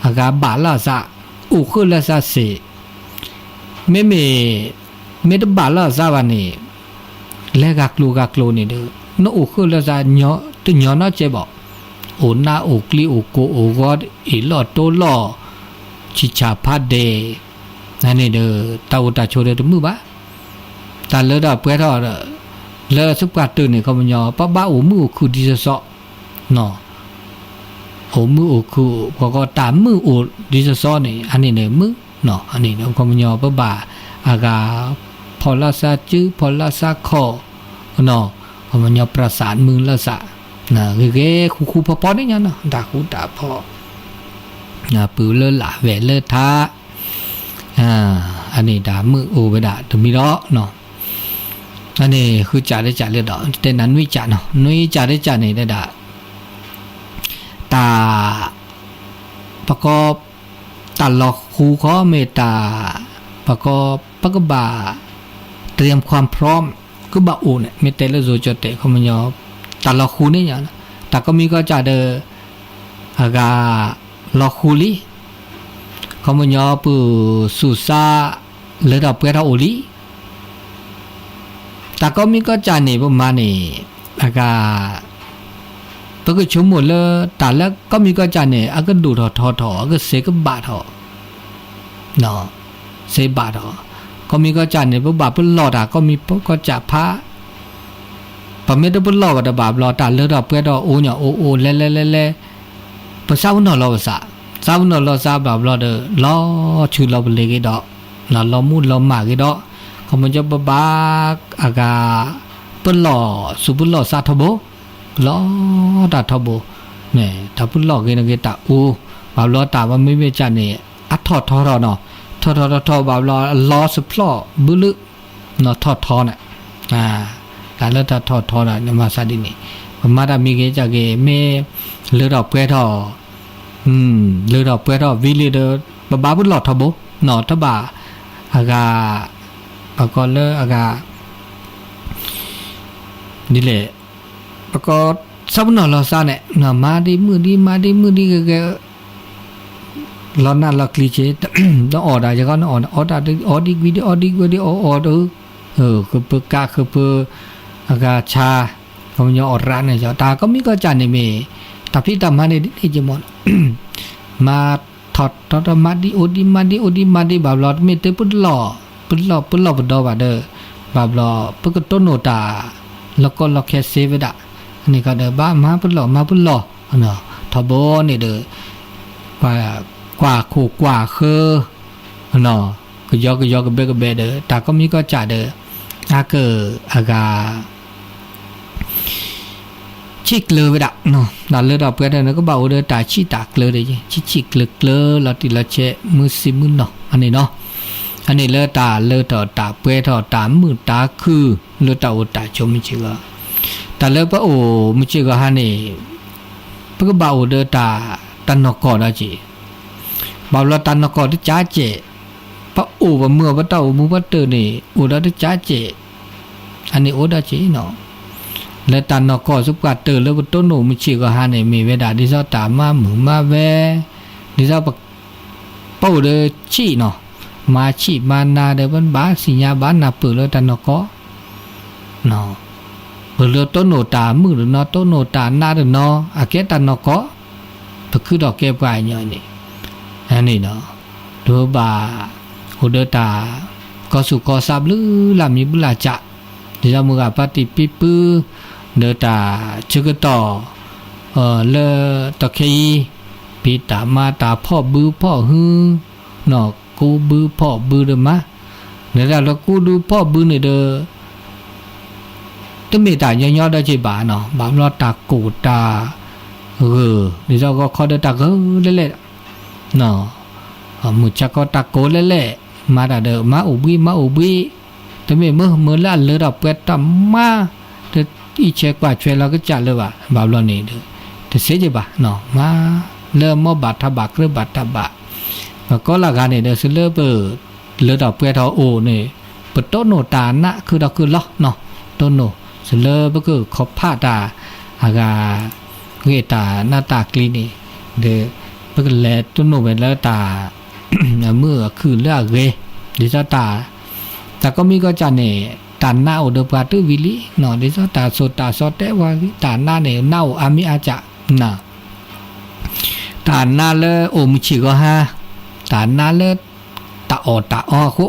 အဂၤဘၣ်လၢအသး, အိၣ်ဃုာ်လၢသးစ့ၢ်, မ့မ့ၢ် မ့ၢ်တဘၣ်လၢအသးဘၣ်န့ၣ် လဲၤဂၤကျိၤဂၤကျိၤန့ၣ်ဒီး နအိၣ်ဃုာ်လၢသး တညီနီတစဲးဘၣ်, အိၣ်နးအိၣ်ကျံၤ အိၣ်ကိၢ်အိၣ်ဂီၤ အ့ၣ်လီၢ်တိလီၢ် ဆံးဆါဖးဒဲး, န့ၣ်ဒီး တၢ်အိၣ်တၢ်ဆိးဒီးတမုာ်ဘၣ်, တၢ်လၢတၢ်ပှဲၤထီၣ်ဒီး လၢသပှၢ်တၢၢ်န့ၣ် ခီပညီ ပဘၣ်အိၣ်မုာ်အိၣ်ခုၣ်ဒ်သိးသိး အိၣ်မုာ်အိၣ်ခုၣ် ပှၤကီတၢ်မုာ်အိၣ်ဒ်သိးသိးန့ၣ် အန့ၣ်န့ၣ်မုာ်, အန့ၣ်န့ၣ် ခီပညီ ပဘၣ်အဂၤ ဖီၣ်လၢသးစု ဖီၣ်လၢသးခီၣ်, ခီပညီ ပြၢသးမုာ်လၢသး, ဂ့ၤဂ့ၤ ဃူဃူဖိးဖိးန့ၣ်ညါနီၤ တၢ်ဃူတၢ်ဖိး ပုၢ်လၢလၢ်ဝဲၢ်လၢထါ, အန့ၣ်တၢ်မုာ်အိၣ်ဝဲဒၣ်တမံၤဒီး အန့ၣ်ဃုကၢ်လၢကၢ်လၢဒီး တဲနၤနွံကၢ်နီၤ နွံကၢ်လၢကၢ်န့ၣ်တဲဒၣ် တၢ် ပကီ တၢ်လီၤဃူဃီမ့ၢ်တၢ် ပကီ ပကဘၣ် เตรียมความพร้อม ကဘၣ်အိၣ်န့ၣ် မ့ၢ်တဲလၢယိၤကၠီၣ်တဲာ် ခီပညီ တၢ်လီၤဃူန့ၣ်ညါ တၢ်ကိးမံၤကိးကၢ်ဒီး အဂၤ လီၤဃူလံ ခီပညီ ပသူၣ်စါ လၢထီၣ်ပှဲၤထီၣ်အိၣ်လံ တၢ်ကိးမံၤကိးကၢ်န့ၣ် ပမၤန့ၣ် အဂၤ ပကဆိကမိၣ်လၢ တၢ်လၢကိးမံၤကိးကၢ်န့ၣ် အကဒိၣ်ထီၣ်ထီထီၣ် အကစ့ကဘၣ်ထီၣ် စ့ဘၣ်ထီၣ် ကီၢ်မံကီၢ်စဲးန့ၣ် ပဘၣ်ပလီၢ်တၢ် ကီၢ်မံကီၢ်စဲးဖး ပမ့ၢ်တပလီၢ်ဘၣ်တဘၣ်ဘျီ တၢ်လၢထီၣ်ပှဲၤထီၣ်အိၣ်ညီအိၣ်အိၣ်လဲၤလဲၤလဲၤလဲၤ ပသးပနီၣ်လီၤပသး, သးပနီၣ်လီၤသးဘၣ်ဘျီဒီး လီၤဆူလီၤပလ့ၤက့ၤဒီး လီၤမူလီၤမၢ်က့ၤဒီး ခီမီကၠီပဘၣ်အဂၤ ပလီၢ်စူၤပလီၢ်သးထီဘိ, ပလီၢ်တၢ်ထီဘိ, တၢ်ပလီၢ်ဂ့ၤန့ၣ်ဂ့ၤတၢ်အူ, ဘၣ်ဘျီတၢ်ပမ့မ့ၢ်ကၢ်န့ၣ် အထီၣ်ထီထီၣ်နီၤ, ထီၣ်ထီၣ်ထီထီၣ်ဘၣ်ဘျီ အလီၤစဖျီၣ်ဘုလၢ နီၤထီၣ်ထီန့ၣ်, တၢ်လၢတၢ်ထီၣ်ထီဒီး နမၤသးဒ်န့ၣ်, ပမၤတၢ်မံၤဂ့ၤကၢ်ဂ့ၤ မ့ၢ်လၢထီၣ်ပှဲၤထီၣ်, လၢထီၣ်ပှဲၤထီၣ်ဝံၤလံဒီး ပဘၣ်ပလီၢ်ထီဘိ, နီၤတဘၣ်အဂၤ, ပကိးလၢအဂၤ ဒ်လဲၣ်, ပကိးသးပနီၣ်လီၤသးန့ၣ် မၤဒ်မုၢ်ဒ်မၤဒ်မုၢ်ဒ်ဂ့ၤဂ့ၤ လီၤနးလီၤကျံၤက့ၤ, နအီၣ်တၢ်ယဂီၢ် နအီၣ်တၢ် အီၣ်ဒ်ကွံဒ် အီၣ်ဒ်ကွံဒ် အီၣ်အီၣ်တၢ်, ဃုပၢကးဃုပၢ အဂၤဆါ, ကညီအီၣ်ရးန့ၣ် တၢ်ကီမံကီၢ်စဲးန့ၣ်မ့ၢ် တၢ်ဖံးတၢ်မၤန့ၣ်ဒ်န့ၣ်က့ၤမး, မၤထီၣ်ထီထီၣ် မၤဒ်အိၣ်ဒ်မၤဒ်အိၣ်ဒ်မၤဒ်ဘၣ်ဘျီ တမ့ၢ်တပလီၢ်, ပလီၢ်ပလီၢ်ပဒီဘၣ်ဒီး ဘၣ်ဘျီ ပကတိၢ်နီၣ်တၢ် လီၤကီလီၤခဲစ့ဝဲဒၣ်, န့ၣ်ခီဒီး ဘၣ်မၤပလီၢ်မၤပလီၢ်, ထီဘိန့ၣ်ဒီး ကွၢ်ခိၣ်ကွၢ်ဃၢ ကယီကယီကဘဲကဘဲဒီး တၢ်ကီမံကီၢ်စဲးဒီး အကၢၣ်အဂၤ ဆံၣ်ကျၢၤဝဲဒၣ်, တၢ်လၢထီၣ်ပှဲၤထီၣ်န့ၣ် ကဘၣ်အိၣ်ဒီးတၢ်ဆံၣ်တၢ်ကျၢၤဒီး ဆံၣ်ဆံၣ်ကျၢၤကျၢၤ လီၤတံၢ်လီၤဆဲး မုာ်ဆံးမုာ်နီၢ် အန့ၣ်နီၤ, အန့ၣ်လၢတၢ်လၢထီၣ်တၢ်ပှဲၤထီၣ် တၢ်မုာ်တၢ်ခုၣ် လၢတၢ်အိၣ်တၢ်ဆိးမုၢ်ဆ့ၣ်ဂီၤ, တၢ်လၢပအိၣ်မုၢ်ဆ့ၣ်ဂီၤဟါန့ၣ် ပကဘၣ်အိၣ်ဒီးတၢ် တၢ်နီၢ်ကီၢ်ဒီးက့ၤ, ဘၣ်ဘျီတၢ်နီၢ်ကီၢ်တကးကဲး, ပအိၣ်ပမုာ် ပတၢ်အိၣ်မူပတၢၢ်န့ၣ် အိၣ်ဒီးတကးကဲး, အန့ၣ်အိၣ်ဒီးက့ၤနီၤ, လၢတၢ်နီၢ်ကီၢ်ဆူပှၤတၢၢ်လၢပတိၢ်နီၣ်မုၢ်ဆ့ၣ်ဂီၤဟါန့ၣ် မ့ၢ်ဝဲဒၣ် ဒ်သိးတၢ်မၤမုာ်မၤဝဲ, ဒ်သိး ပအိၣ်ဒီးဆံၣ်နီၤ, မၤဆံၣ်မၤနၤဒီး ပဘၣ်သ့ၣ်ညါဘၣ်နၢ်ပၢၢ်လၢတၢ်နီၢ်ကီၢ် ပလၢတိၢ်နီၣ်တၢ်မုာ်တနီၤ တိၢ်နီၣ်တၢ်နးတနီၤ အကဲတၢ်နီၢ်ကီၢ်, ပခုထီၣ်ကဲပှၤကညီန့ၣ်, န့ၣ်ဒီး ပဘၣ်အိၣ်ဒီးတၢ် ကီၢ်သူၣ်ကီၢ်သးဘျုးလၢ်မံၤဘျုးလၢ်ကၢ်, ဒ်သိးမုၢ်ဂၤဖါတံၢ်ပံပူၤ ဒီးတၢ်ဆၢကတီၢ် လၢတၢ်ခဲအံၤ ဖံးတၢ်မၤတၢ်ဖီၣ်ဘုဖီၣ်ဟု နီၢ်ကူဘုဖီၣ်ဘုဒီးမး, နဒၣ်လၢကူဒုဖီၣ်ဘုန့ၣ်ဒီး တမ့ၢ်တၢ်ညီညီဒီးက့ၤဘၣ်နီၤ, ဘၣ်ဘျီတၢ်ကိၢ်တၢ်ဂီၤ, ဒ်သိးဂီၤခီဒီးတၢ်ဂီၤလဲၣ်လဲၣ်, မုၢ်ဆါခီတၢ်ကိၢ်လဲၣ်လဲၣ်, မၤတၢ်ဒီး မၤအိၣ်ဘှံး မၤအိၣ်ဘှံး, တမ့ၢ်မ့ၢ်မုၢ်လၢအလၢထီၣ်ပှဲၤတၢ်မၤ တအံးဆဲးကွၢ်ဆဲးလီၤကစၢ်လၢၤဘၣ်, ဘၣ်ဘျီန့ၣ်ဒီး တသ့က့ၤဘၣ်နီၤ, မၤလၢမီၢ်ဘၣ်ထးဘၣ်ကြၢးဘၣ်တၢ်ဘၣ်, ပကိးလၢဂၤန့ၣ်ဒီး စလၢပ လၢထီၣ်ပှဲၤထီၣ်အိၣ်န့ၣ် ပတိၢ်နီၣ်တၢ်နးခုဒီးခုလီၤနီၤ, တိၢ်နီၣ် စလၢပကခီဖးတၢ် အဂၤ ဂ့ၢ်တၢ်နးတၢ်ကျံၤန့ၣ် ဒီး ပကလဲၤတိၢ်နီၣ်ဝဲလၢတၢ် အမုာ်အခုၣ်လၢအဂ့ၤ, ဒ်သိးတၢ် တၢ်ကီမံကီၢ်စဲးန့ၣ် တၢ်နးအိၣ်ဒီးပှၤတုၤဝံၤလံနီၤ, ဒ်သိးတၢ်သိၣ်တၢ်သီတဲဝဲ တၢ်နးန့ၣ် နးအိၣ်အါမံၤအါစၢ် တၢ်နးလၢအိၣ်မုၢ်ဆ့ၣ်ဂီၤဟါ, တၢ်နးလၢတၢ်အီၣ်တၢ်အီအဃိ,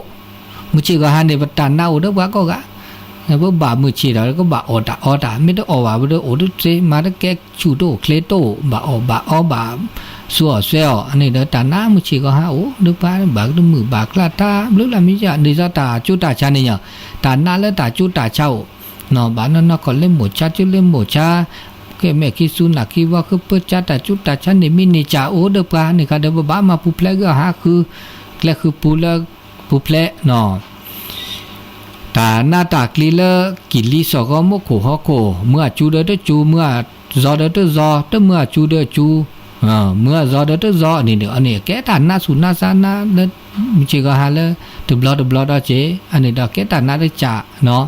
မုၢ်ဆ့ၣ်ဂီၤဟါန့ၣ် ပတၢ်နးအိၣ်ဒီးပှၤကိးဂၤ, ပဘၣ်မုၢ်ဆ့ၣ်ဒီး ကဘၣ်အီၣ်တၢ်အီတၢ်, မ့ၢ်တအီၣ်ဘၣ် ပတအိၣ်တသ့, မၤတကဲဆူၣ်တအိၣ်ချ့တအိၣ်, ဘၣ်အီၣ်ဘၣ်အီဘၣ် သူအီၣ်စွဲအီၣ်, အန့ၣ်ဒီးတၢ်နးမုၢ်ဆ့ၣ်ဂီၤဟါအိၣ်ဒီးပှၤ ဘၣ်ကတမုာ်ဘၣ်ကျါတၢ်ဘျုးလၢ်မံၤစၢ်, ဒ်သိးတၢ်ကၠိတၢ်ဆါန့ၣ်ညီ, တၢ်နးလၢတၢ်ကၠိတၢ်ဆါအိၣ် ဘၣ်နီၢ်နီၢ်ကီၢ်လၢမိၢ်ဆါကၠိလၢမိၢ်ဆါ, ကဲမဲာ်ခံဆူနၢ်ခံဝီ ဃုပၢဆါတၢ်ကၠိတၢ်ဆါန့ၣ်မ့ၢ်န့ၢ်စၢ်အိၣ်ဒီးပှၤန့ၣ်ခါဒီး ပဘၣ်မၤပူၤဖျဲးဂ့ၤအီၣ်ဟးဃု, ကျဲဃုပူၤလၢပူၤဖျဲးနီၤ, တၢ်နးတၢ်ကျံၤလၢကံၢ်လံစီၣ်ဃီမိခိၣ်ဟီခိၣ်, မုၢ်အစူၤဒီးတစူၤ, မုၢ်အဇီၤဒီးတဇီၤ, တမုၢ်အစူၤဒီးစူၤ, မုၢ်အဇီၤဒီးတဇီၤန့ၣ်ဒီး အန့ၣ်ကဲတၢ်နးဆူၣ်နးဆါနးလၢ မုၢ်ဆ့ၣ်ဂီၤဟါလၢ တဘျီတဘျီဒီးက့ၤ, အန့ၣ်ဒီးကဲတၢ်နးတစၢ်နီၤ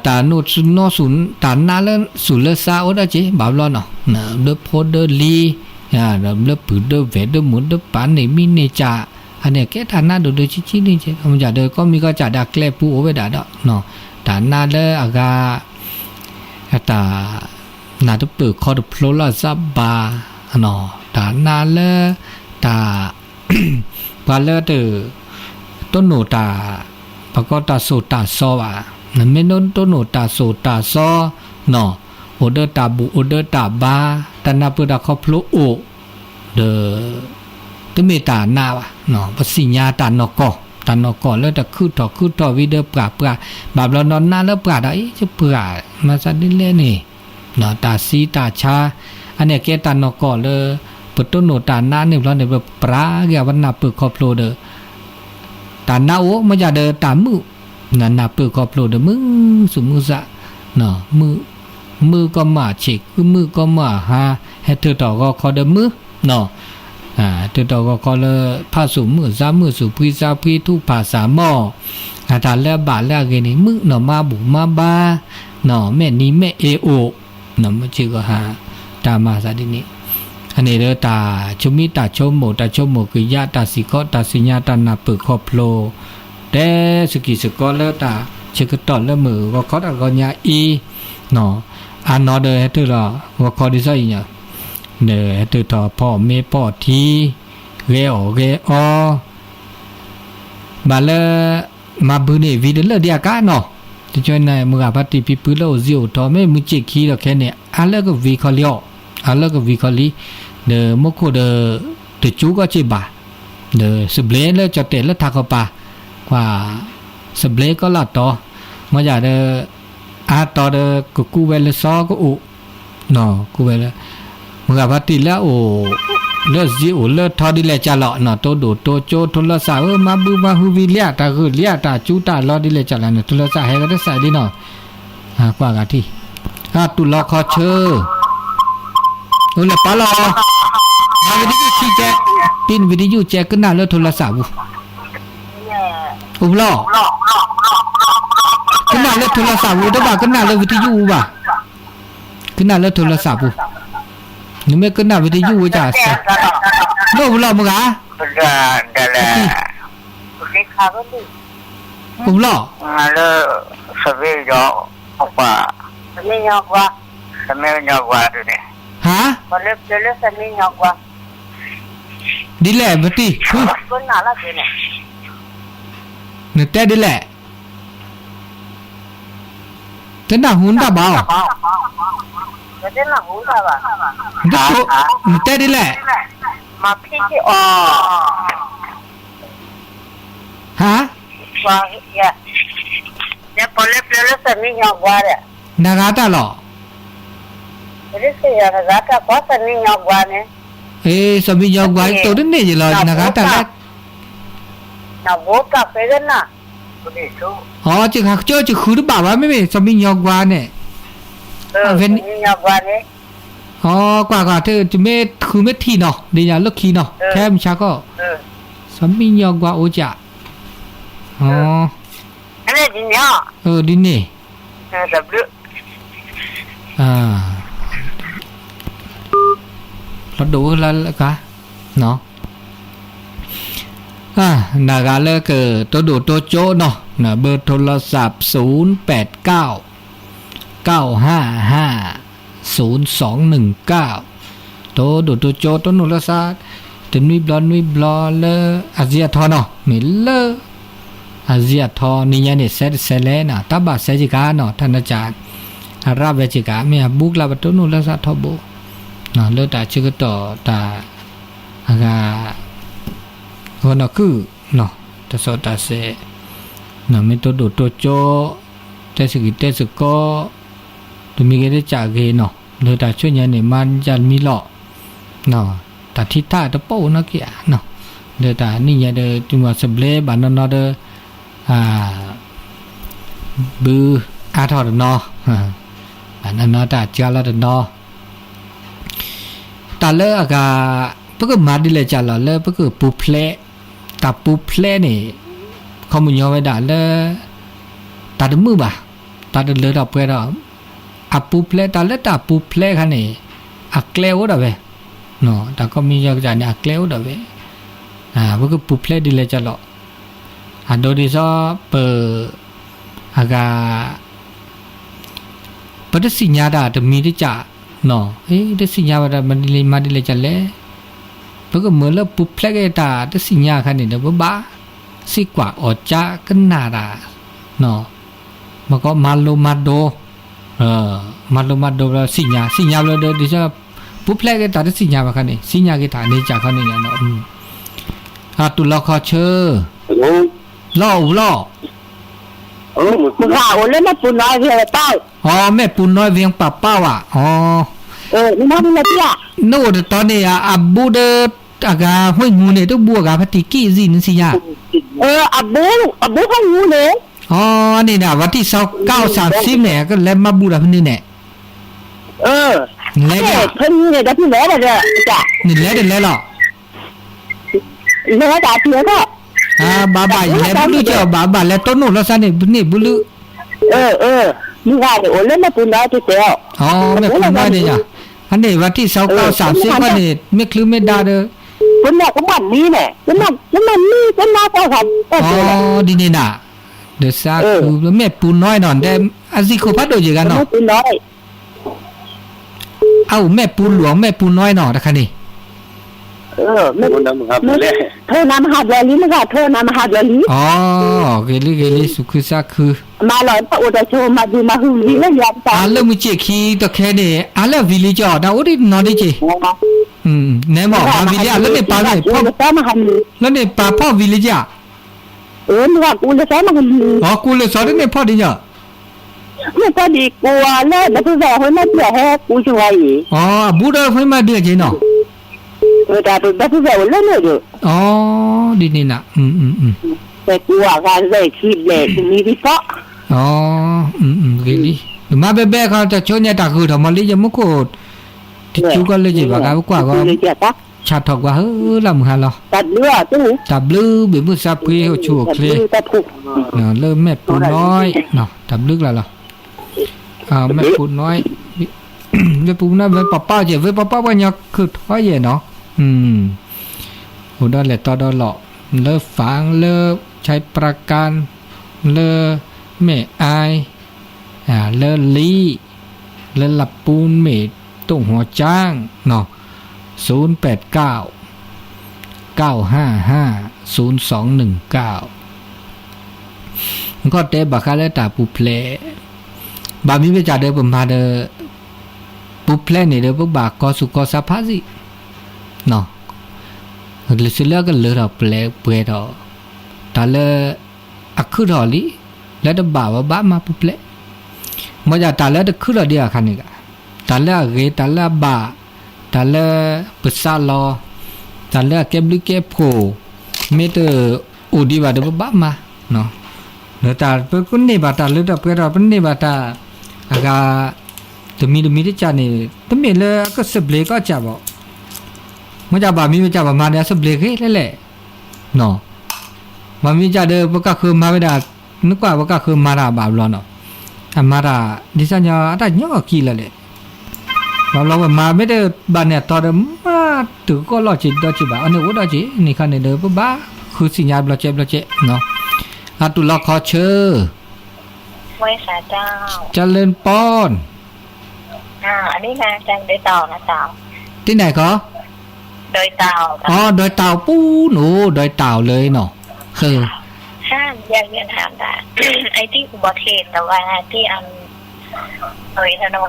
တၢ်နးလၢဆူၣ်လၢဆါအိၣ်ဒီးက့ၤ ဘၣ်ဘျီနီၤ, လၢဖိဒီးလံၤ, လၢပုၢ်ဒီးဝဲၢ်ဒီးမိၢ်ဒီးပၢ်န့ၣ်မ့ၢ်န့ၢ်စၢ်, အန့ၣ်ကဲတၢ်နးဒိၣ်ဒိၣ်ဆံးဆံးန့ၣ်က့ၤ, ဒီးကီမံကီၢ်စဲးဒီးကျဲပူၤအိၣ်ဝဲဒၣ်ဒီး တၢ်နးလၢအဂၤ တၢ် နးတပၢၢ်ခီတဖျိလၢအသးဘၣ်, တၢ်နးလၢ တၢ် ပှၤလၢတ တိၢ်နီၣ်တၢ် ပကိးတၢ်စိၢ်တၢ်စီဘၣ်, မ့ၢ်တိၢ်နီၣ်တၢ်စိၢ်တၢ်စီ နီၣ်, အိၣ်ဒီးတၢ်ဘူၣ်အိၣ်ဒီးတၢ်ဘါ, တၢ်နၢ်ပၢၢ်တၢ်ခီဖျိအိၣ်, ဒီး တမ့ၢ်တၢ်နးဘၣ်, ပသ့ၣ်ညါတၢ်နီၢ်ကီၢ်, တၢ်နီၢ်ကီၢ်လၢတၢ်ခုၣ်ထီၣ်ခုၣ်ထီၣ်ဝံၤဒီးပှၤပှၤ, ဘၣ်ဘျီနီၢ်နးလၢပှၤဒီး အ့ၣ် ယပှၤ မၤသးဒ်လဲၣ်န့ၣ် တၢ်ဆံတၢ်ဆါ, အန့ၣ်ကဲတၢ်နီၢ်ကီၢ်လၢ ပတိၢ်နီၣ်တၢ်နးန့ၣ်ဘျီန့ၣ် ပပျၢ်က့ၤအဝဲနၢ်ပၢၢ်ခီဖျိဒီး တၢ်နးအိၣ် မ့ၢ်ယၤဒီးတၢ်မုာ်, နၢ်ပၢၢ်ခီဖျိဒီးမုာ်သူၣ်မုာ်သး, မုာ်, မုာ်ကီၢ်မုာ်အဆံး, မုာ်ကီၢ်မုာ်အဟါ, ဟဲထုးထီၣ်ဂီၤခီဒီးမုာ်, နီၣ်, ထုးထီၣ်ဂီၤခီလၢ ဖးသူၣ်မုာ်သးမုာ် သူၣ်ဖှံသးဖှံ ထူၣ်ဖးသးမီၢ်, တၢ်လၢအဘၣ်လၢအဂ့ၤန့ၣ် မုာ်နီၣ် မၤဘူၣ်မၤဘါ, နီၣ် မဲာ်နံၤမဲာ်အ့အိၣ်, နီၣ် မုာ်စ့ၢ်ကီးဟါ, တၢ်မၤသးဒ်န့ၣ်, အန့ၣ်ဒီးတၢ်ဆိမိၣ်တၢ်ဆိကမိၣ် တၢ်ဆိကမိၣ်ကယၢ် တၢ်စံၣ်ခီ တၢ်စံၣ်ညါ တၢ်နၢ်ပၢၢ်ခီဖျိ, တဲစကံၢ်စကီလၢတၢ်ဆၢကတီၢ်လၢမုၢ်ဂီၤခီတၢ်ဂီၤညါအံၤ, နီၣ်, အနီၢ်ဒီးဟဲထုးလီၤဂီၤခီဒ်သိးအံၤ, ဒီးဟဲထုးထီၣ်ဖီအီၣ်မ့ၤဖီအီထံ, ဂဲၤအီၣ်ဂဲၤအီ ဘၣ်လၢ မၤဘုးန့ၢ်ဝံၤတလၢာ်ဒံးအကါနီၣ်, တကၠိန့ၣ် မုၢ်ဂၤဖါတံၢ်ဖံဖုလၢအိၣ်စ့အိၣ်ထီ မ့ၢ်မုၢ်စ့ၢ်ခံဒီးခဲန့ၣ် အါလၢကဝံၤခီလံအီၤ, အါလၢကဝံၤခီလံ, ဒီးမူခိၣ်ဒီး တကၠိကီၢ်စ့ၢ်ဘၣ်, ဒီးစဘျဲလၢကၠီၣ်တဲာ်လၢထးခီပၤ, ကွၢ် စဘျဲကီၢ်လၢတီၤ, မ့ၢ်ယၤဒီး အါတီၤဒီးကကူးဝဲလၢစီကအိၣ် ကူးဝဲလၢ မုၢ်ဂၤဖါတံၢ်လၢအအိၣ် လၢစ့အိၣ်လၢထီဒ်လဲၣ်ကလီၤနီၣ်, တိၢ်ဒိၣ်တိၢ်ကၠိ ထိလၢသးဧၢ မၤဘုမၤဟုဝံၤလံဧါ တၢ်ဂုာ်လံဧါ တၢ်စူတၢ်လီဒ်လဲၣ်ကလီၤန့ၣ် ထိလၢသးဟဲကဒီးသးဒ်နီၣ်, ကွၢ်ဂၤထံၣ်, တူၢ်လီၤခီဆၢ, အိၣ်လဲၤပာ်လီၤ, မၤဝံၤဒ်ယုၢ်ခံကဲ, ပံၢ်နဝံၤဒ်ယုၢ်ကဲ ကနၣ်လၢထိလၢသးပူၤ, အိၣ်ဖျီၣ် ကနၣ်လၢထိလီၤသးပူၤ တဘၣ်ကနၣ်လၢဝံၤတယုၢ်အူဘၣ်, ကနၣ်လၢထိလီၤသးပူၤ, နမ့ၢ်ကနၣ်ဝံၤတယုၢ်ဝဲဒၣ်စဲး, နအိၣ်ဖျီၣ်မုၢ်ဂၤ, အိၣ်ဖျီၣ်, လၢ သမ့ၢ်ညီကွၢ်, သမ့ၢ်ညီကွၢ်, သမ့ၢ်ညီကွၢ်န့ၣ်, ဟါ, လၢသမ့ၢ်ညီကွၢ်, ဒ်လဲၣ်မတံၢ်, နတဲဒ်လဲၣ် တနၢ်ဟူတၢ်ဘၣ်အီၤ, နတဲဒ်လဲၣ်, ဟါ, နဂၤတၢ်လီၤ, သမံညီကွၢ်, အ့ သမံညီကွၢ် တိၢ်တန့ၢ်ယလီၤ နဂၤတၢ်လၢ အီ ကဃုတဘၣ်ဘၣ် မ့မ့ၢ် သမံညီကွၢ်န့ၣ်, အီ ကွၢ်ကွၢ် တမ့ၢ်ဃုမ့ၢ်ထံၣ်နီၤ ဒ်ယၤလၢခံနီၤ ခဲမုၢ်ဆါခီ, သမံညီကွၢ်အိၣ်ကၠး, အီ ဒ်န့ၣ် လီၤဒိၣ်ဝဲလၢကါ, နဂၤလၢကတိၤဒိၣ်တိၤကၠိနီၤ ဘၢၣ်ထိလီၤသး ศูนย์แปดเก้า เก้าห้าห้า ศูนย์สองหนึ่งเก้า, တိၤဒိၣ်တိၤကၠိ တိၢ်နီၣ်လၢသး တနွံဘျီနွံဘျီလၢ အစ့အထီနီၤ မ့ၢ်လၢ အစ့အထီ နံၤညါန့ၣ် စဲတစဲးလဲၣ်နီၤ တၢ်ဘၣ်စဲက့ၤကါနီၤ တၢ်နၢ်စၢ် အရၣ်ဝဲက့ၤကါ မ့ၢ်အဘူးကလါပတိၢ်နီၣ်လၢသးထီဘိ လၢတၢ်ဆၢကတီၢ်တၢ် အဂၤ ဂီၤနီၢ်ခုၣ်နီၤ တၢ်စီတၢ်ဆဲး မ့ၢ်တိၤဒိၣ်တိၤကၠိ တဲစကံၢ်တဲစကီ တမံၤဂ့ၤတကးဂ့ၤနီၤ လၢတၢ်ဆူညါန့ၣ် မၤယၤတမံၤလီၤ တၢ်ထံထၣ်တပိာ်နီၢ်က့ၤဧါနီၤ လၢတၢ်နံၣ်ညါဒီး တုၤမၤစဘျဲဘၣ်နီၢ်နီၢ်ဒီး ဘုအါထီၣ်တနီၤ ဘၣ်နီၢ်နီၢ်တၢ်ကၢလီၤတနီၤ တၢ်လၢအဂၤ ပကမၤဒ်လဲၣ်ကလီၤလၢပကပူၤဖျဲး တၢ်ပူၤဖျဲးန့ၣ် ခီမညီဝဲဒၣ်လၢ တၢ်တမုာ်ဘၣ် တၢ်တလၢထီၣ်ပှဲၤထီၣ် အပူၤဖျဲး တၢ်လၢတၢ်ပူၤဖျဲးအခါန့ၣ် အကျဲအိၣ်ဒၣ်ဝဲ တၢ်ခီမညီကစၢ်န့ၣ် အကျဲအိၣ်ဒၣ်ဝဲ ပကပူၤဖျဲးဒ်လဲၣ်ကလီၤ အဒိဒ်သိးပ အဂၤ ပတသ့ၣ်ညါတၢ်တမံၤတကးနီၤ တသ့ၣ်ညါဝဲဒၣ် မၤဒ်လဲၣ်မၤဒ်လဲၣ်ကလဲၣ် ပကမၢလၢပူၤဖျဲးက့ၤတၢ်တသ့ၣ်ညါအခါန့ၣ်ဒီး ပဘၣ်စံးကွၢ်အီၣ်ကၠၢကနၣ်တၢ်, မ့ၢ်ကီးမၤလိမၤဒိး, မၤလိမၤဒိးဘျီသ့ၣ်ညါ, သ့ၣ်ညါဘျီဒီး ဒ်သိး ပူၤဖျဲးက့ၤတၢ်တသ့ၣ်ညါဘၣ်ခါန့ၣ် သ့ၣ်ညါက့ၤတၢ်န့ၣ်ကခီန့ၣ်ညါနီၤ, အတူၢ်လီၤခီဆၢ, လီၤအိၣ်လီၤ မ့ၢ်ဂၤအိၣ်လၢမဲၢ်ပူၤနီၢ်ဝ့ၢ်ပၢ်ပၢ်, အီ မဲၢ်ပူၤနီၢ်ဝ့ၢ်ပၢ်ပၢ်ဝဲ, အီ နအိၣ်တတီၤန့ၣ် အဘူးဒီး အဂၤဟွ့ၣ်ငူန့ၣ် တဘူးအဂၤဖးတံၢ်ကံၢ်အံၤန့ၣ်စံးညါ, အဘူးဟွ့ၣ်ငူန့ၣ်, အီ န့ၣ် ဝၤထံၣ်စီၤကၣ်အိၣ်စၣ်စ့ၣ်န့ၣ် ကလဲၤမၤဘူးဒီးဖဲန့ၣ်န့ၣ်, လဲၤ, နလဲၤတလဲၤလီၤ လဲၤတၢ်ဖဲ, ဘၣ်ဘၣ်ယလဲၤဘုလုကီး ဘၣ်ဘၣ်လဲၤတိၢ်နီၣ်လီၤသးန့ၣ် ပန့ၢ်ဘုလု, မ့ၢ်ဂၤန့ၣ်အိၣ်လၢမဲၢ်ပူၤနီၢ်တတဲအီၤ, မဲၢ်ပူၤနီၢ်န့ၣ်ညါ, အန့ၣ် ဝၤထံၣ်စီၤကၣ်အိၣ်စၣ်စ့ၣ်ဖဲန့ၣ် မ့ၢ်ချုးမ့ၢ်ဒါဒီး, ပမၤမံန့ၣ်, ပမၤမံ ပမၤကီၢ်ဂၤ, ဒ်န့ၣ်နၤ, ဒီးစးခု မဲၢ်ပူၤနီၢ်နီၤ ဒီး အစံးခိၣ်ဖးဒိၣ်ယဲၢ်ဂၤနီၤ အအိၣ်မဲၢ်ပူၤလူၤ မဲၢ်ပူၤနီၢ်နီၤ တခါန့ၣ်, ထိၣ်နၤမဟါဘျီလံ မ့ၢ်ဂၤ ထိၣ်နၤမဟါဘျီလံ, အီ ဂ့ၤလံဂ့ၤလံ စူးခုစးခု, မၤလီၤတၢ်အိၣ်တၢ်ဆိး မၤဒုးမၤဟုၣ်လံလၢယၤတၢ်, အလၢမုၢ်ဆ့ၣ်ခံတခဲန့ၣ် အလၢ village အီၤ တၢ်အိၣ်ဒံးနီၤဒံးက့ၤ, နဲမ့ၢ် မၤ village လၢန့ၣ်ပာ်ဖီၣ် လၢန့ၣ်ပာ်ဖီၣ် village ဧါ, မ့ၢ်ဂၤကူလၢစီမၤကလံ, အီ ကူလၢစီတန့ၢ်ဖီၣ်ဒံးညါ မ့ၢ်ဖီၣ်ဒံး ကိးဝဲလၢဒီပုၢ်ဝဲၢ်အဃိ မ့ၢ်ပျၢ်ဟဲကူစဝါအံၤ, အီ အဘူးဒီးဖဲမၤဒုးက့ၤနီၤ, ဒီပုၢ်ဝဲၢ်အိၣ်လၢန့ၣ်ဒီး, အီ ဒ်န့ၣ်နၤ, ပကူအဂၤလဲၤခံဘျဲၣ် တမံၤဒံးဖီၣ်, အီ ဂ့ၤလံ, နမၤဘဲဘဲခီ တၢ်ဆိညါတၢ်ဂုၤထီၣ်မီၤလံ ယမူခိၣ်, တကၠူကီၢ်လၢက့ၤဘၣ်ဂၤ ပကွၢ်ဂီၤ ဆၣ်ထီၣ်ကွၢ်ဟၢလၢမုၢ်ဟါလီၤ, တၢ်ဘျုးဘ့ၣ်မုၢ်စၢ်ဖှံ အိၣ်ဆူၣ်အိၣ်ချ့, လၢမဲၢ်ပူၤနီၢ်, တၢ်ဘျုးကျါလီၤ, မဲၢ်ပူၤနီၢ်, မဲၢ်ပူၤနီၢ် ဝဲပပၢ်ကဲ ဝဲပပၢ်ပှၤညီခုၣ်ထီယဲၢ်နီၤ, အိၣ်ဒီးလဲၤတီဒီးလီၤ, လၢ ဖၣ် လၢ ဆဲးပြကၣ်, လၢ မဲၢ်အၢၣ် လၢလံ, လၢလပူၤမ့ၢ်တိၢ်ဟီၣ်ကၠၢ်, သုၣ်ပၢၣ်ကၠၢ်, ကၠၢ်ဟၣ်ဟၣ်, သုၣ်သွင်ၣ်ၣ်ကၠၢ်, နကီၢ်တဲဘၣ်ဃးလၢတၢ်ပူၤဖျဲး, ဘၣ်မံၤမ့ၢ်တၢ်ဒီးပမၤဒီး, ပူၤဖျဲးန့ၣ်ဒီး ပဘၣ်ကီၢ်သူၣ်ကီၢ်သးဖးစံး လၢစံးလၢကလၢထီၣ်ပှဲၤထီၣ်, တၢ်လၢ အခုၣ်ထီၣ်လံ, လၢတဘၣ်ဝဲဘၣ်မၤပူၤဖျဲး, မ့ၢ်ဒ်တၢ်လၢတခုၣ်ထီၣ်ဒံးအခါန့ၣ်ဂ့ၤ, တၢ်လၢအဂ့ၤ တၢ်လၢအဘၣ်, တၢ်လၢပစးလီၤ, တၢ်လၢအကဲဘျုးကဲဖှိၣ်, မ့ၢ်တအိၣ်ဒံးဘၣ်ဒီးပဘၣ်မၤ, ဒီးတၢ်ပကန့ၢ်ဘၣ်တၢ်လၢတၢ်ပှဲၤထီၣ် ပန့ၢ်ဘၣ်တၢ်အဂၤ တမံၤတမံၤတကၢ်န့ၣ် တမ့ၢ်လၢအကစၢၢ်ဘျ့ကီၢ်ကၢ်ဘၣ်, မ့ၢ်ဒ်ဘၣ်မံၤမ့ၢ်ကၢ်ဘၣ်မၤန့ၣ် အစၢၢ်ဘျ့ဂ့ၤလဲၣ်လဲၣ်, ဘၣ်မံၤကၢ်ဒီး ပကၢ်ဃုမၤဝဲဒၣ်, နကွၢ်ပကၢ်ဃုမၤတၢ်ဘၣ်ဘျီနီၤ, အမၤတၢ် ဒ်သိးညီအတၢ်ညီအကံလၢာ်လဲၣ်, ဘၣ်ဘျီပမၤမ့ၢ်တဘၣ်န့ၣ်အတီဒီး မၤတဂီၢ်လီၢ်က့ၤဒီးက့ၤဘၣ် အန့ၣ်အိၣ်ဒီးက့ၤ န့ၣ်ခါန့ၣ်ဒီး ပဘၣ်ဃုသ့ၣ်ညါဘျီကဲဘျီကဲ,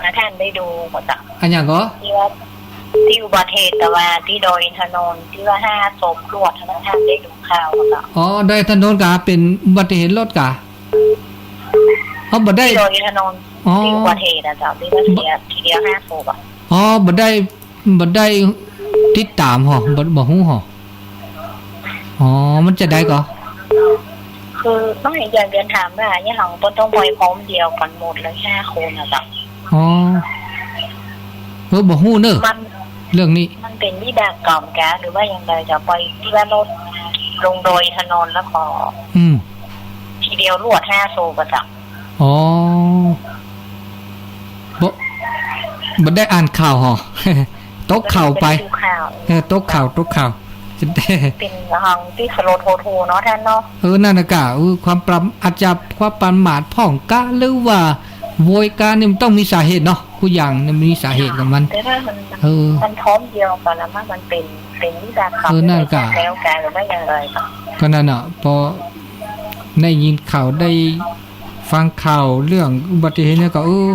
အတူၢ်လီၤခီဆၢ ကၠလၢၢ်ပီၢ်, တ့ၢ်နၤကီး, အီ ဒွဲတၢ်အိၣ်ပူၤနီၤ ဒွဲတၢ်အိၣ်လၢနီၤ, အညါကီး, အီ ဒွဲတၢ်အိၣ်ကး ပ့ၢ်ဘၣ်တဟ့ၣ်လီၢ်ကး, အီ ဘၣ်ဒၣ် အီ ဘၣ်ဒၣ် တံၢ်တၢ်မဟီၣ်, ဘၣ်ဟူဟီၣ်, အီ မ့ၢ်ကဒဲကီး, အီ ဘၣ်ဟူန့ၣ်, လၢာ်န့ၣ်, အီ ဘၣ်ဒၣ် อ่านข่าว ဟီၣ်, တကးပၢ်, တကး တကး, နကး ความประมาท อาจจะความประมาทพ่องกา หรือว่าโวยกา นี่มันต้องมีสาเหตุเนาะ ทุกอย่างเนี่ยมันมีสาเหตุของมัน เออ มันพร้อมเดียวกันแล้วมั้ง มันเป็น เออ นั่นกะ ก็นั่นน่ะ พอได้ยินข่าว ได้ฟังข่าวเรื่องอุบัติเหตุเนี่ยก็ เออ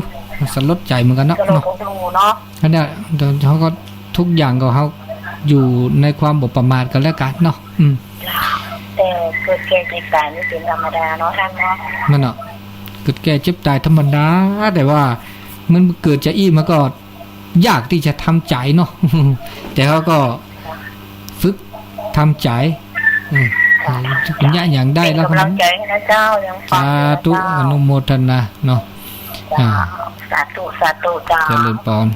สลดใจเหมือนกันเนาะ เนาะ อันเนี้ย เขาก็ ทุกอย่างก็เขาอยู่ในความบ่ประมาทกันแล้วกันเนาะ อืม แต่เกิดแก่เจ็บตายนี่เป็นธรรมดาเนาะท่านเนาะ นั่นเนาะ เกิดแก่เจ็บตายธรรมดา แต่ว่ามันเกิดจะอี้มันก็ยากที่จะทำใจเนาะ แต่เขาก็ฝึกทำใจ อืม เป็นกำลังใจให้นะเจ้า ยังฟังอยู่นะเจ้า สาธุ อนุโมทนาเนาะ อ่า สาธุ สาธุเจ้า เจริญพร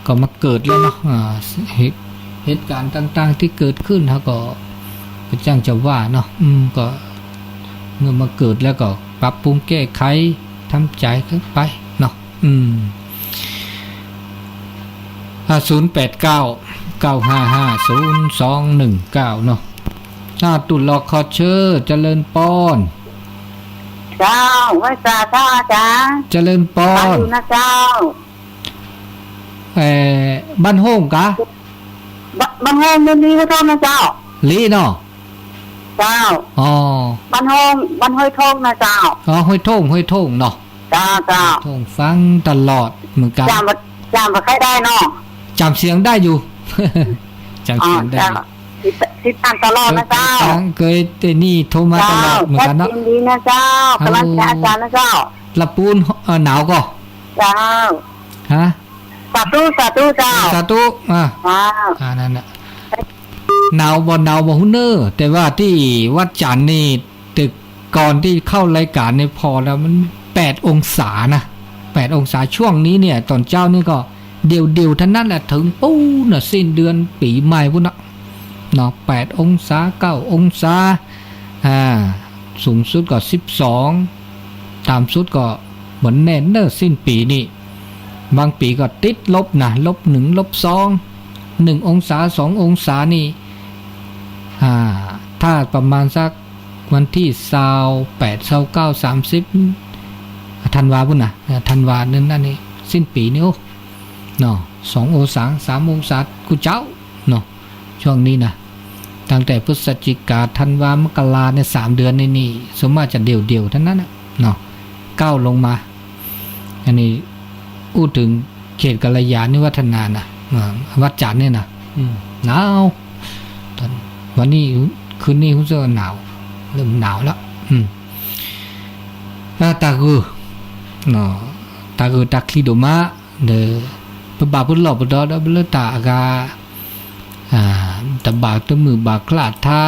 ก็มาเกิดแล้วเนาะ อ่า เหตุ เหตุการณ์ต่างๆที่เกิดขึ้น เขาก็ ก็จ้างจะว่าเนาะ อืม ก็ เมื่อมาเกิดแล้วก็ปรับปรุงแก้ไข ทำใจกันไปเนาะ อืม อ่า ศูนย์แปดเก้า เก้าห้าห้า ศูนย์สองหนึ่งเก้า เนาะ อ่า ตุลอคอเชอร์ เจริญปอน เจ้า ไหว้สาเจ้าอาจารย์ เจริญปอน ฟังอยู่นะเจ้า เอ่อ บ้านโฮงกะ บ- บ้านโฮงนี่นี่ห้วยโท่งนะเจ้า ลีเนาะ เจ้า อ๋อ บ้านโฮง บ้านห้วยโท่งนะเจ้า อ๋อ ห้วยโท่ง ห้วยโท่งเนาะ เจ้า เจ้า ห้วยโท่ง ฟังตลอดเหมือนกัน จำ จำไม่ค่อยได้เนาะ จำเสียงได้อยู่ จำเสียงได้อยู่ อ๋อ เจ้า ติด ติดตามตลอดนะเจ้า เคย เคย เคย นี่โทรมาตลอดเหมือนกันเนาะ เจ้า ยินดีนะเจ้า กำลังใจอาจารย์นะเจ้า ละปูน เอ่อ หนาวก็ เจ้า ฮะ สาธุ สาธุเจ้า สาธุ อ่ะ เจ้า อ่า นั่นน่ะ หนาวบ่หนาวบ่ฮู้เนอะ แต่ว่าที่วัดจันทร์นี่ แต่ก่อนที่เข้ารายการเนี่ยพอแล้ว มันแปดองศานะ แปดองศา ช่วงนี้เนี่ย ตอนเช้านี่ก็เดียวๆ เท่านั้นแหละ ถึงปู๊นน่ะ สิ้นเดือนปีใหม่ปู๊นน่ะ เนาะ แปดองศา เก้าองศา อ่า สูงสุดก็สิบสอง ต่ำสุดก็เหมือนแน่นเนอะ สิ้นปีนี่ บางปีก็ติดลบนะ ลบหนึ่ง ลบสอง หนึ่งองศา สององศานี่ อ่า ถ้าประมาณสักวันที่ซาวแปด ซาวเก้า สามสิบ ธันวาปู๊นนะ ธันวานั่นนี่ สิ้นปีนี่ โอ้ เนาะ สององศา สามองศา กูเจ้า เนาะ ช่วงนี้นะ ตั้งแต่พฤศจิกา ธันวา มกราเนี่ย สามเดือนนี่นี่ ส่วนมากจะเดี่ยวๆ ทั้งนั้นน่ะ เนาะ เก้าลงมา อันนี้ พูดถึงเขตกัลยาณิวัฒนานะ อ่า วัดจันทร์เนี่ยนะ อืม หนาว ตอน วันนี้ คืนนี้รู้สึกว่าหนาว เริ่มหนาวแล้ว อืม อ่า ตากือ เนาะ တၢ်ဂုာ်တၢ်ချံးဒိၣ်မး ဒီး ပဘၣ်ပလီၢ်ပဒီဒီး ပလၢတၢ်အဂၤ တဘၣ်တမုာ်ဘၣ်ကျၢ်ထါ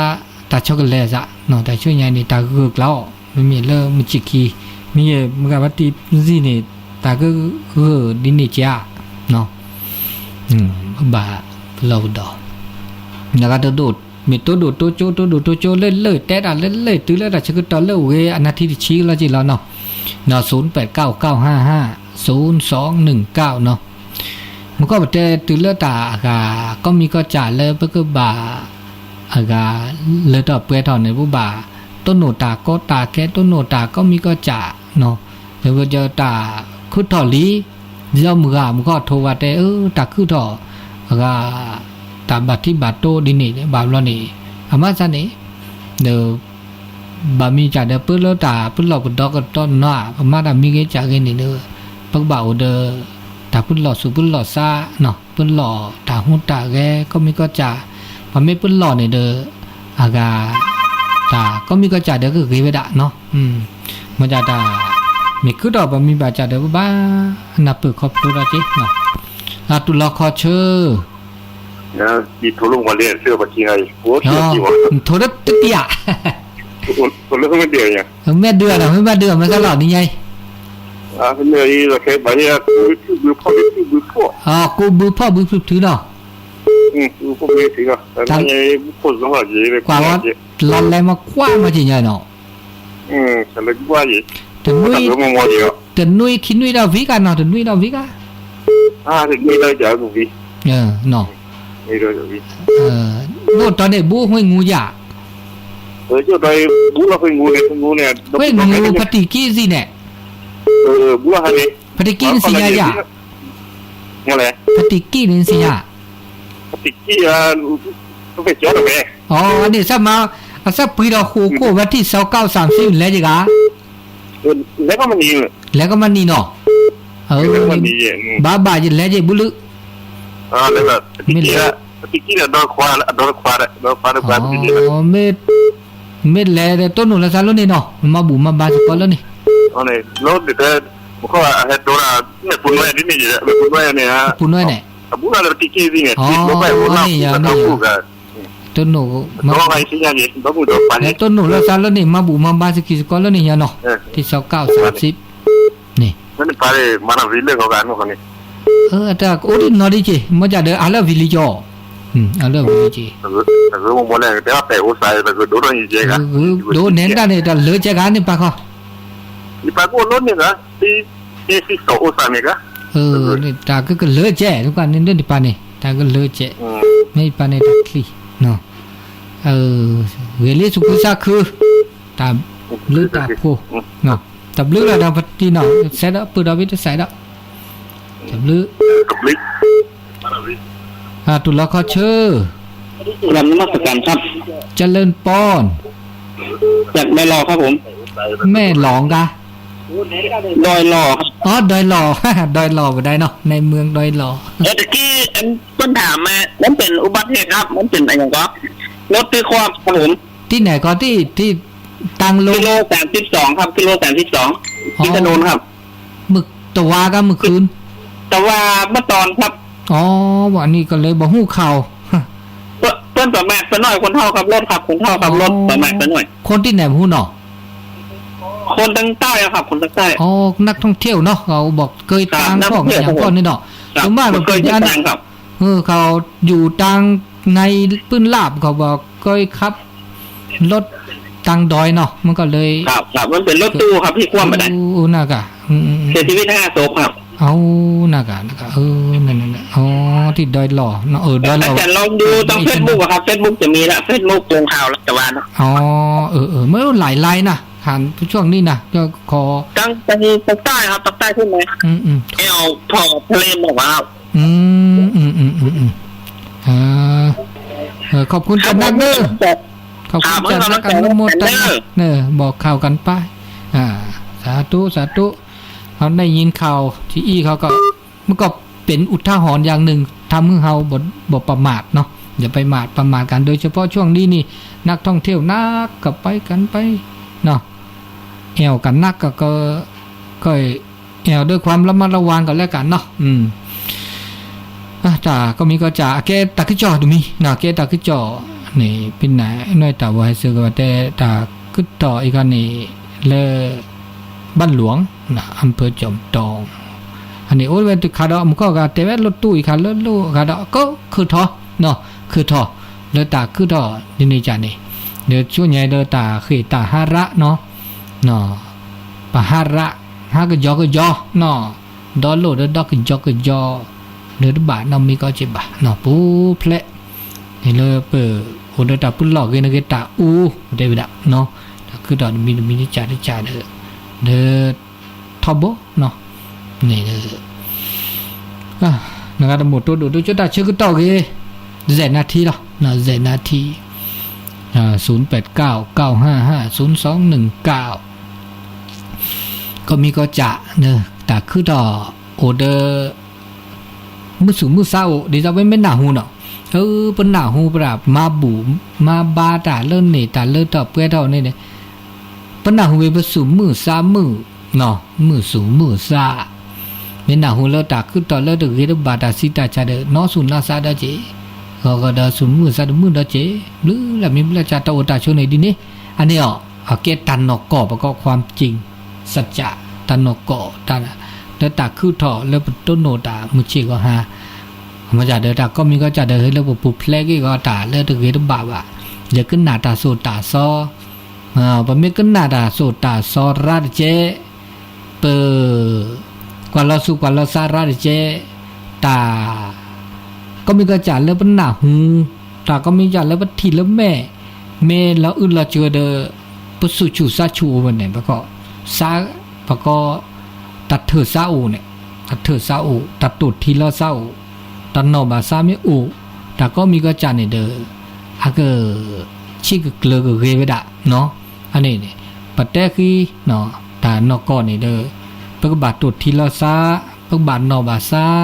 တၢ်ဆီကလဲၤစး နီၤ တၢ်ဆူညါန့ၣ် တၢ်ဂုာ်ကျါအီၤ မ့မ့ၢ်လၢမုၢ်ဆ့ၣ်ခံ မ့ၢ်ယဲၢ်မုၢ်ဂၤဘၣ်တံၢ်ပစံၣ်န့ၣ် တၢ်ကဂုာ်ဒ်န့ၣ်ကါ နီၤ ဘၣ်ပလီၢ်ပဒီ နဂၤတဒိၣ် မ့ၢ်တိဒိၣ်တိကၠိ တိဒိၣ်တိကၠိ လၢလၢၢ်တဲတၢ်လၢလၢၢ် တုၤလၢတၢ်ဆၢကတီၢ်လၢအဝဲအနၢ်ထံတဆံလီၤက့ၤလီၤနီၤ နီၤ ศูนย์แปดเก้า เก้าห้าห้า ศูนย์สองหนึ่งเก้า နီၤ မူခိၣ်ပတဲတုၤလၢတၢ်အဂၤ ကီၢ်မံၤကီၢ်စဲၣ်လၢပကဘၣ် အဂၤ လၢထီၣ်ပှဲၤထီၣ်န့ၣ် ပဘၣ် တိၢ်နီၣ်တၢ်ကီတၢ်ခဲ တိၢ်နီၣ်တၢ်ကီၢ်မံၤကီၢ်စဲၣ် နီၤ လၢပကတၢ်ခုၣ်ထီၣ်လံ ဒီးမုၢ်ဂၤမုၢ်ဂီၢ်ထိးဝဲတဲ အၢ တၢ်ခုၣ်ထီၣ်အဂၤ တၢ်ဘၣ်ထံဘၣ်တိဒ်န့ၣ် ဘၣ်ဘျီန့ၣ် အမၤစၢ်န့ၣ် ဒီး ဘၣ်မံၤစၢ်ဒီး ပလၢတၢ်ပလီၢ်ပဒီကတီၢ်နီၤ ပမၤတၢ်မံၤဂ့ၤစၢ်ဂ့ၤန့ၣ်ဒီး ပကဘၣ်အိၣ်ဒီး တၢ်ပလီၢ်သူၣ်ပလီၢ်သးနီၤ ပလီၢ်တၢ်ဟူးတၢ်ဂဲၤ ကီၢ်မံၤကီၢ်စဲၣ် ပမ့ၢ်ပလီၢ်န့ၣ်ဒီး အဂၤ တၢ်ကီၢ်မံၤကီၢ်စဲၣ်ဒီးကဂ့ၤဝဲဒၣ်နီၤ မ့ၢ်ဒၣ်တၢ် မ့ၢ်ခုၣ်ထီၣ်ပမံၤဘၣ်စၢ်ဒီး ပဘၣ်နၢ်ပၢၢ်ခီဖျိထီၣ်က့ၤနီၤ အတူၢ်လီၤခီဆၢ ယထိၣ်လၢမွၤလံ သ့ၣ်ပှၤကံနၤအံၤ အိၣ်ထံၣ်အီၤကံဝဲ ထိၣ်လၢတတံၢ်ဧါ ထိၣ်လၢမ့ၢ်ဒံးအံၤ မ့ၢ်ဒုးအီၤဒီး မ့ၢ်ဘၣ်ဒုးအီၤ မ့ၢ်ကလီၤနံၤညါအံၤ မ့ၢ်အံၤ လီၤခဲဘၣ်ယဲ ကူဘုဖုၣ်ဘုဖီၣ်ဘုဖုၣ်ဘုဖီၣ် ကူဘုဖီၣ်ဘုဖုၣ်ဘုဖုၣ်နီၤ ကူဘုဖီၣ်ဘုဖုၣ်ဘုဖုၣ်နီၤ ကွၢ်ဝဲ လီၤလဲၤမၤကွၢ်မၤက့ၤညါနီၤ တနွံ တနွံခံနွံဒီးဝံၤကနီၤ တနွံဒီးဝံၤက နီၤ ဒိၣ်တီၤန့ၣ် ဘူးဟူးငူယၤ ဟူးငူ ဖတံၢ်ကံစံၣ်န့ၣ် ဖတံၢ်ကံနစံၣ်ညါယၤ ဖတံၢ်ကံန့ၣ်နစံၣ်ညါ အတကံၢ်, အဝဲ, အန့ၣ် အစၢ်ပှ့ၤဒီးဃိးခိၣ် ဝဲထံၣ်စီၤကၣ်စၢ်စံလဲၤယဂၤ, လဲၤကမနံၤ, ဘၣ်ဘၣ်ယလဲၤယဘူလု, မ့ၢ်လဲၤ, မ့ၢ်လဲၤဒီးတိၢ်နီၣ်လၢသးလၢန့ၣ်နီၤ, မၤဘူၣ်မၤဘါစ့ၢ်ကီးလၢန့ၣ်, ပူၤနွဲၣ်န့ၣ်, တိၢ်နီၣ်, တိၢ်နီၣ်လၢသးလၢန့ၣ် မၤဘူၣ်မၤဘါစ့ၢ်ကီးလၢန့ၣ်ယၤနီၤ, ထံၣ်စီၤကၣ်စၢ်စံ, န့ၣ် တၢ်ကအိၣ်ဒ်နီၤဒ်က့ၤ မ့ၢ်ကဒီးအါလၢအဝံၤလံကီး, အါလၢအဝံၤလံက့ၤ, ဒိးန့ၢ်တၢ်န့ၣ် တၢ်လၢကဲဂၤန့ၣ်ပာ်ခီ, တၢ်ကကလၢကဲ, န့ၣ်ပာ်န့ၣ် တၢ်ကကလၢကဲန့ၣ်ပာ်န့ၣ်, တၢ်ချံ, ဂ့ၤလံသူၣ်ခုသးခု, တၢ်ဘျုးတၢ်ဖှိၣ်, တၢ်ဘျုးလီၤဒီးပတံနီၤ, စဲးဒီးပၢၢ်ဒီးဝံတစဲးဒီး, တၢ်ဘျုး, တူၢ်လီၤခီဆၢ, ကလၢပီၣ်, မဲၢ်လီၤကါ, ဒွဲၣ်လီၤ, ဒွဲၣ်လီၤ, ဒွဲၣ်လီၤပဒဲနီၤ, နမ့ၢ်ဒွဲၣ်လီၤ, တၢ်ကံၢ်ပနၢ်မး မ့ၢ်ပၢၢ် อุบัติเหตุ ครับ မ့ၢ်ပၢၢ် รถพลิกคว่ำ ครับผม တံၢ်န့ၣ်ကီး တံၢ်တၢ်လီၢ်, กิโลสามสิบสอง ครับ กิโลสามสิบสอง ที่ถนน ครับ မုၢ်တဝါကါမုၢ်ခုၣ်, တဝါဘၣ်တီၤ ครับ အန့ၣ်ကလဲၤဘၣ်ဟူၣ်ခီၣ်, เปิ้นประมาทไปหน่อย คนเฒ่าขับรถ ครับ คนเฒ่าขับรถ ประมาทไปหน่อย คนที่ไหนพูดเนาะ คนทางใต้ ครับ คนทางใต้ นักท่องเที่ยวเนาะ เขาบอกเคยตางพวกอย่างพวกนี้เนาะ ส่วนมากเราเป็นอัน เขาอยู่ตางในปื้นลาบ เขาบอกเคยขับรถตางดอยเนาะ มันก็เลย ครับ ครับ มันเป็นรถตู้ครับที่คว่ำไปนะ โอ้ น่ากะ อืม เสียชีวิตห้าศพครับ เอา น่ากะ น่ากะ เออ นั่นๆ อ๋อ ที่ดอยหล่อเนาะ เออ ดอยหล่อ อาจารย์ลองดูตรง Facebook อะครับ Facebook จะมีละ Facebook ลงข่าวรัฐบาลเนาะ อ๋อ เออ เออ ไม่หลายไลน์นะ หันช่วงนี้นะ ก็ขอ ตั้งแต่ปากใต้ครับ ปากใต้ขึ้นมา อืม อืม แอวพอทะเลหมอกอะครับ อืม อืม อืม อืม อืม อ่า เออ ขอบคุณอาจารย์นักเด้อ ครับผม ขอบคุณอาจารย์นัก ครับผม อนุโมทนา เออ บอกข่าวกันไป อ่า สาธุ สาธุ เขาได้ยินข่าวที่อี้เขาก็ มันก็เป็นอุทาหรณ์อย่างหนึ่ง ทำให้เราบ่ บ่ประมาทเนาะ อย่าไปมาด ประมาทกัน โดยเฉพาะช่วงนี้นี่ นักท่องเที่ยวนัก ก็ไปกันไปเนาะ แอวกันนักก็ ก็ ก็ แอวด้วยความระมัดระวังกันแล้วกันเนาะ อืม อ่ะ ตาก็มีก็จะ แกตาขึ้นจอดูมี นะ แกตาขึ้นจอ นี่ เป็นไหน น้อยตาว่าให้ซื้อก็ว่า แต่ตาขึ้นต่ออีกคันนี่ เลอ บ้านหลวง นะ อำเภอจอมตอง อันนี้ โอ้ย เว้นตุกขาดอก มันก็กะ แต่แวะรถตู้อีกคัน รถตู้ขาดอก ก็คือทอ เนาะ คือทอ เลอตาขึ้นทอ นี่นี่จ้ะนี่ เดี๋ยวช่วงใหญ่เลอตาเขตตาฮาระเนาะ เนาะ ပဟါရ ဟါကယီကယီ နီၢ် ဒီလိၣ်ဒီးဒီကယီကယီ လၢတဘၣ်နီၢ်မ့ၢ်ကီးက့ဘၣ် နီၢ် ပူၤဖျဲး န့ၣ်လၢပအိၣ်ဒီးတၢ်ပူၤလီၢ်ဂ့ၤန့ၣ်ဂ့ၤ တၢ်အူ တဲဝဲဒၣ် နီၢ် တၢ်ခုထီၣ်တမံၤတမံၤတကးတကးဒီး ဒီး ထီဘိ နီၢ် န့ၣ် နဂၤတမိၣ်တိဒိၣ်ဒိၣ်ကၠိတၢ်ဆၢကတီၢ်ဂ့ၤ စဲးနၣ်ထံလီၤ စဲးနၣ်ထံ ศูนย์แปดเก้า เก้าห้าห้า ศูนย์สองหนึ่งเก้า ကီၢ်မံၤကီၢ်စဲၣ် တၢ်ခုထီၣ်အိၣ်ဒီး မုၢ်ဆူၣ်မုၢ်ဆါအိၣ် ဒ်သိးပမ့ၢ်နၢ်ဟူနီၤ ပနၢ်ဟူပဒၣ် မၤဘူၣ်မၤဘါတၢ်လၢန့ၣ် တၢ်လၢထီၣ်ပှဲၤထီၣ်န့ၣ် ပနၢ်ဟူဝဲပဆူၣ်မုၢ်ဆါမုၢ် မုၢ်ဆူၣ်မုၢ်ဆါ မ့ၢ်နၢ်ဟူလၢတၢ်ခုထီၣ်လၢတဂ့ၤတဘၣ်တၢ်ဆံးတၢ်ဆါဒီး နီၢ်ဆူၣ်နီၢ်ဆါဒီးက့ၤ ဂီၤဂီၤဒီးဆူၣ်မုၢ်ဆါတမုၢ်ဒီးက့ၤ ဘျုးလၢမံဘျၢစၢ်တၢ်အိၣ်တၢ်ဆိးန့ၣ်ဒ်န့ၣ် အန့ၣ်အီၤ အကဲတၢ်နီၢ်ကီၢ်ပကီၢ် ความจริง สัจจะ တၢ်နီၢ်ကီၢ် တၢ် လၢတၢ်ခုထီၣ်လၢပတိၢ်နီၣ်တၢ်မုၢ်ဆ့ၣ်ဂီၤဟါ မ့ၢ်ဒၣ်ဒီးတၢ်ကီၢ်မံၤကီၢ်စဲၣ်ဒီး ဟဲလၢပပူၤဖျဲးက့ၤဂီၤတၢ်လၢတဂ့ၤတဘၣ်ဘၣ် ယကနၣ်တၢ်သိၣ်တၢ်သီ ပမ့ၢ်ကနၣ်တၢ်သိၣ်တၢ်သီရၣ်တက့ၢ် ပ ကွၢ်လီၤဆူၣ်ကွၢ်လီၤဆါရၣ်တက့ၢ် တၢ် ကီၢ်မံၤကီၢ်စဲၣ်လၢပနၢ်ဟူ တၢ်ကီၢ်မံၤကီၢ်စဲၣ်လၢပထံၣ်လၢမဲာ် မ့ၢ်လီၤအုၣ်လီၤစၢၤဒီး ပဆူၣ်ဆူၣ်ဆါဆူၣ်အိၣ်ဝဲန့ၣ် ပကီၢ် ဆါ ပကီၢ် တၢ်ထၢၣ်ဆါအိၣ်န့ၣ် တၢ်ထၢၣ်ဆါအိၣ် တၢ်တိၢ်ထံလီၤဆါအိၣ် တၢ်နီၢ်ဘၣ်ဆါမ့ၢ်အိၣ် တၢ်ကိးမံၤကိးကၢ်န့ၣ်ဒီး အက ဆံးကကျၢၤကဂ့ၤဝဲဒၣ်နီၤ. အန့ၣ်န့ၣ် ပတဲဃံ တၢ်နီၢ်ကီၢ်န့ၣ်ဒီး ပကဘၣ်တိၢ်ထံလီၤသး, ပကဘၣ်နီၣ်ဘၣ်သး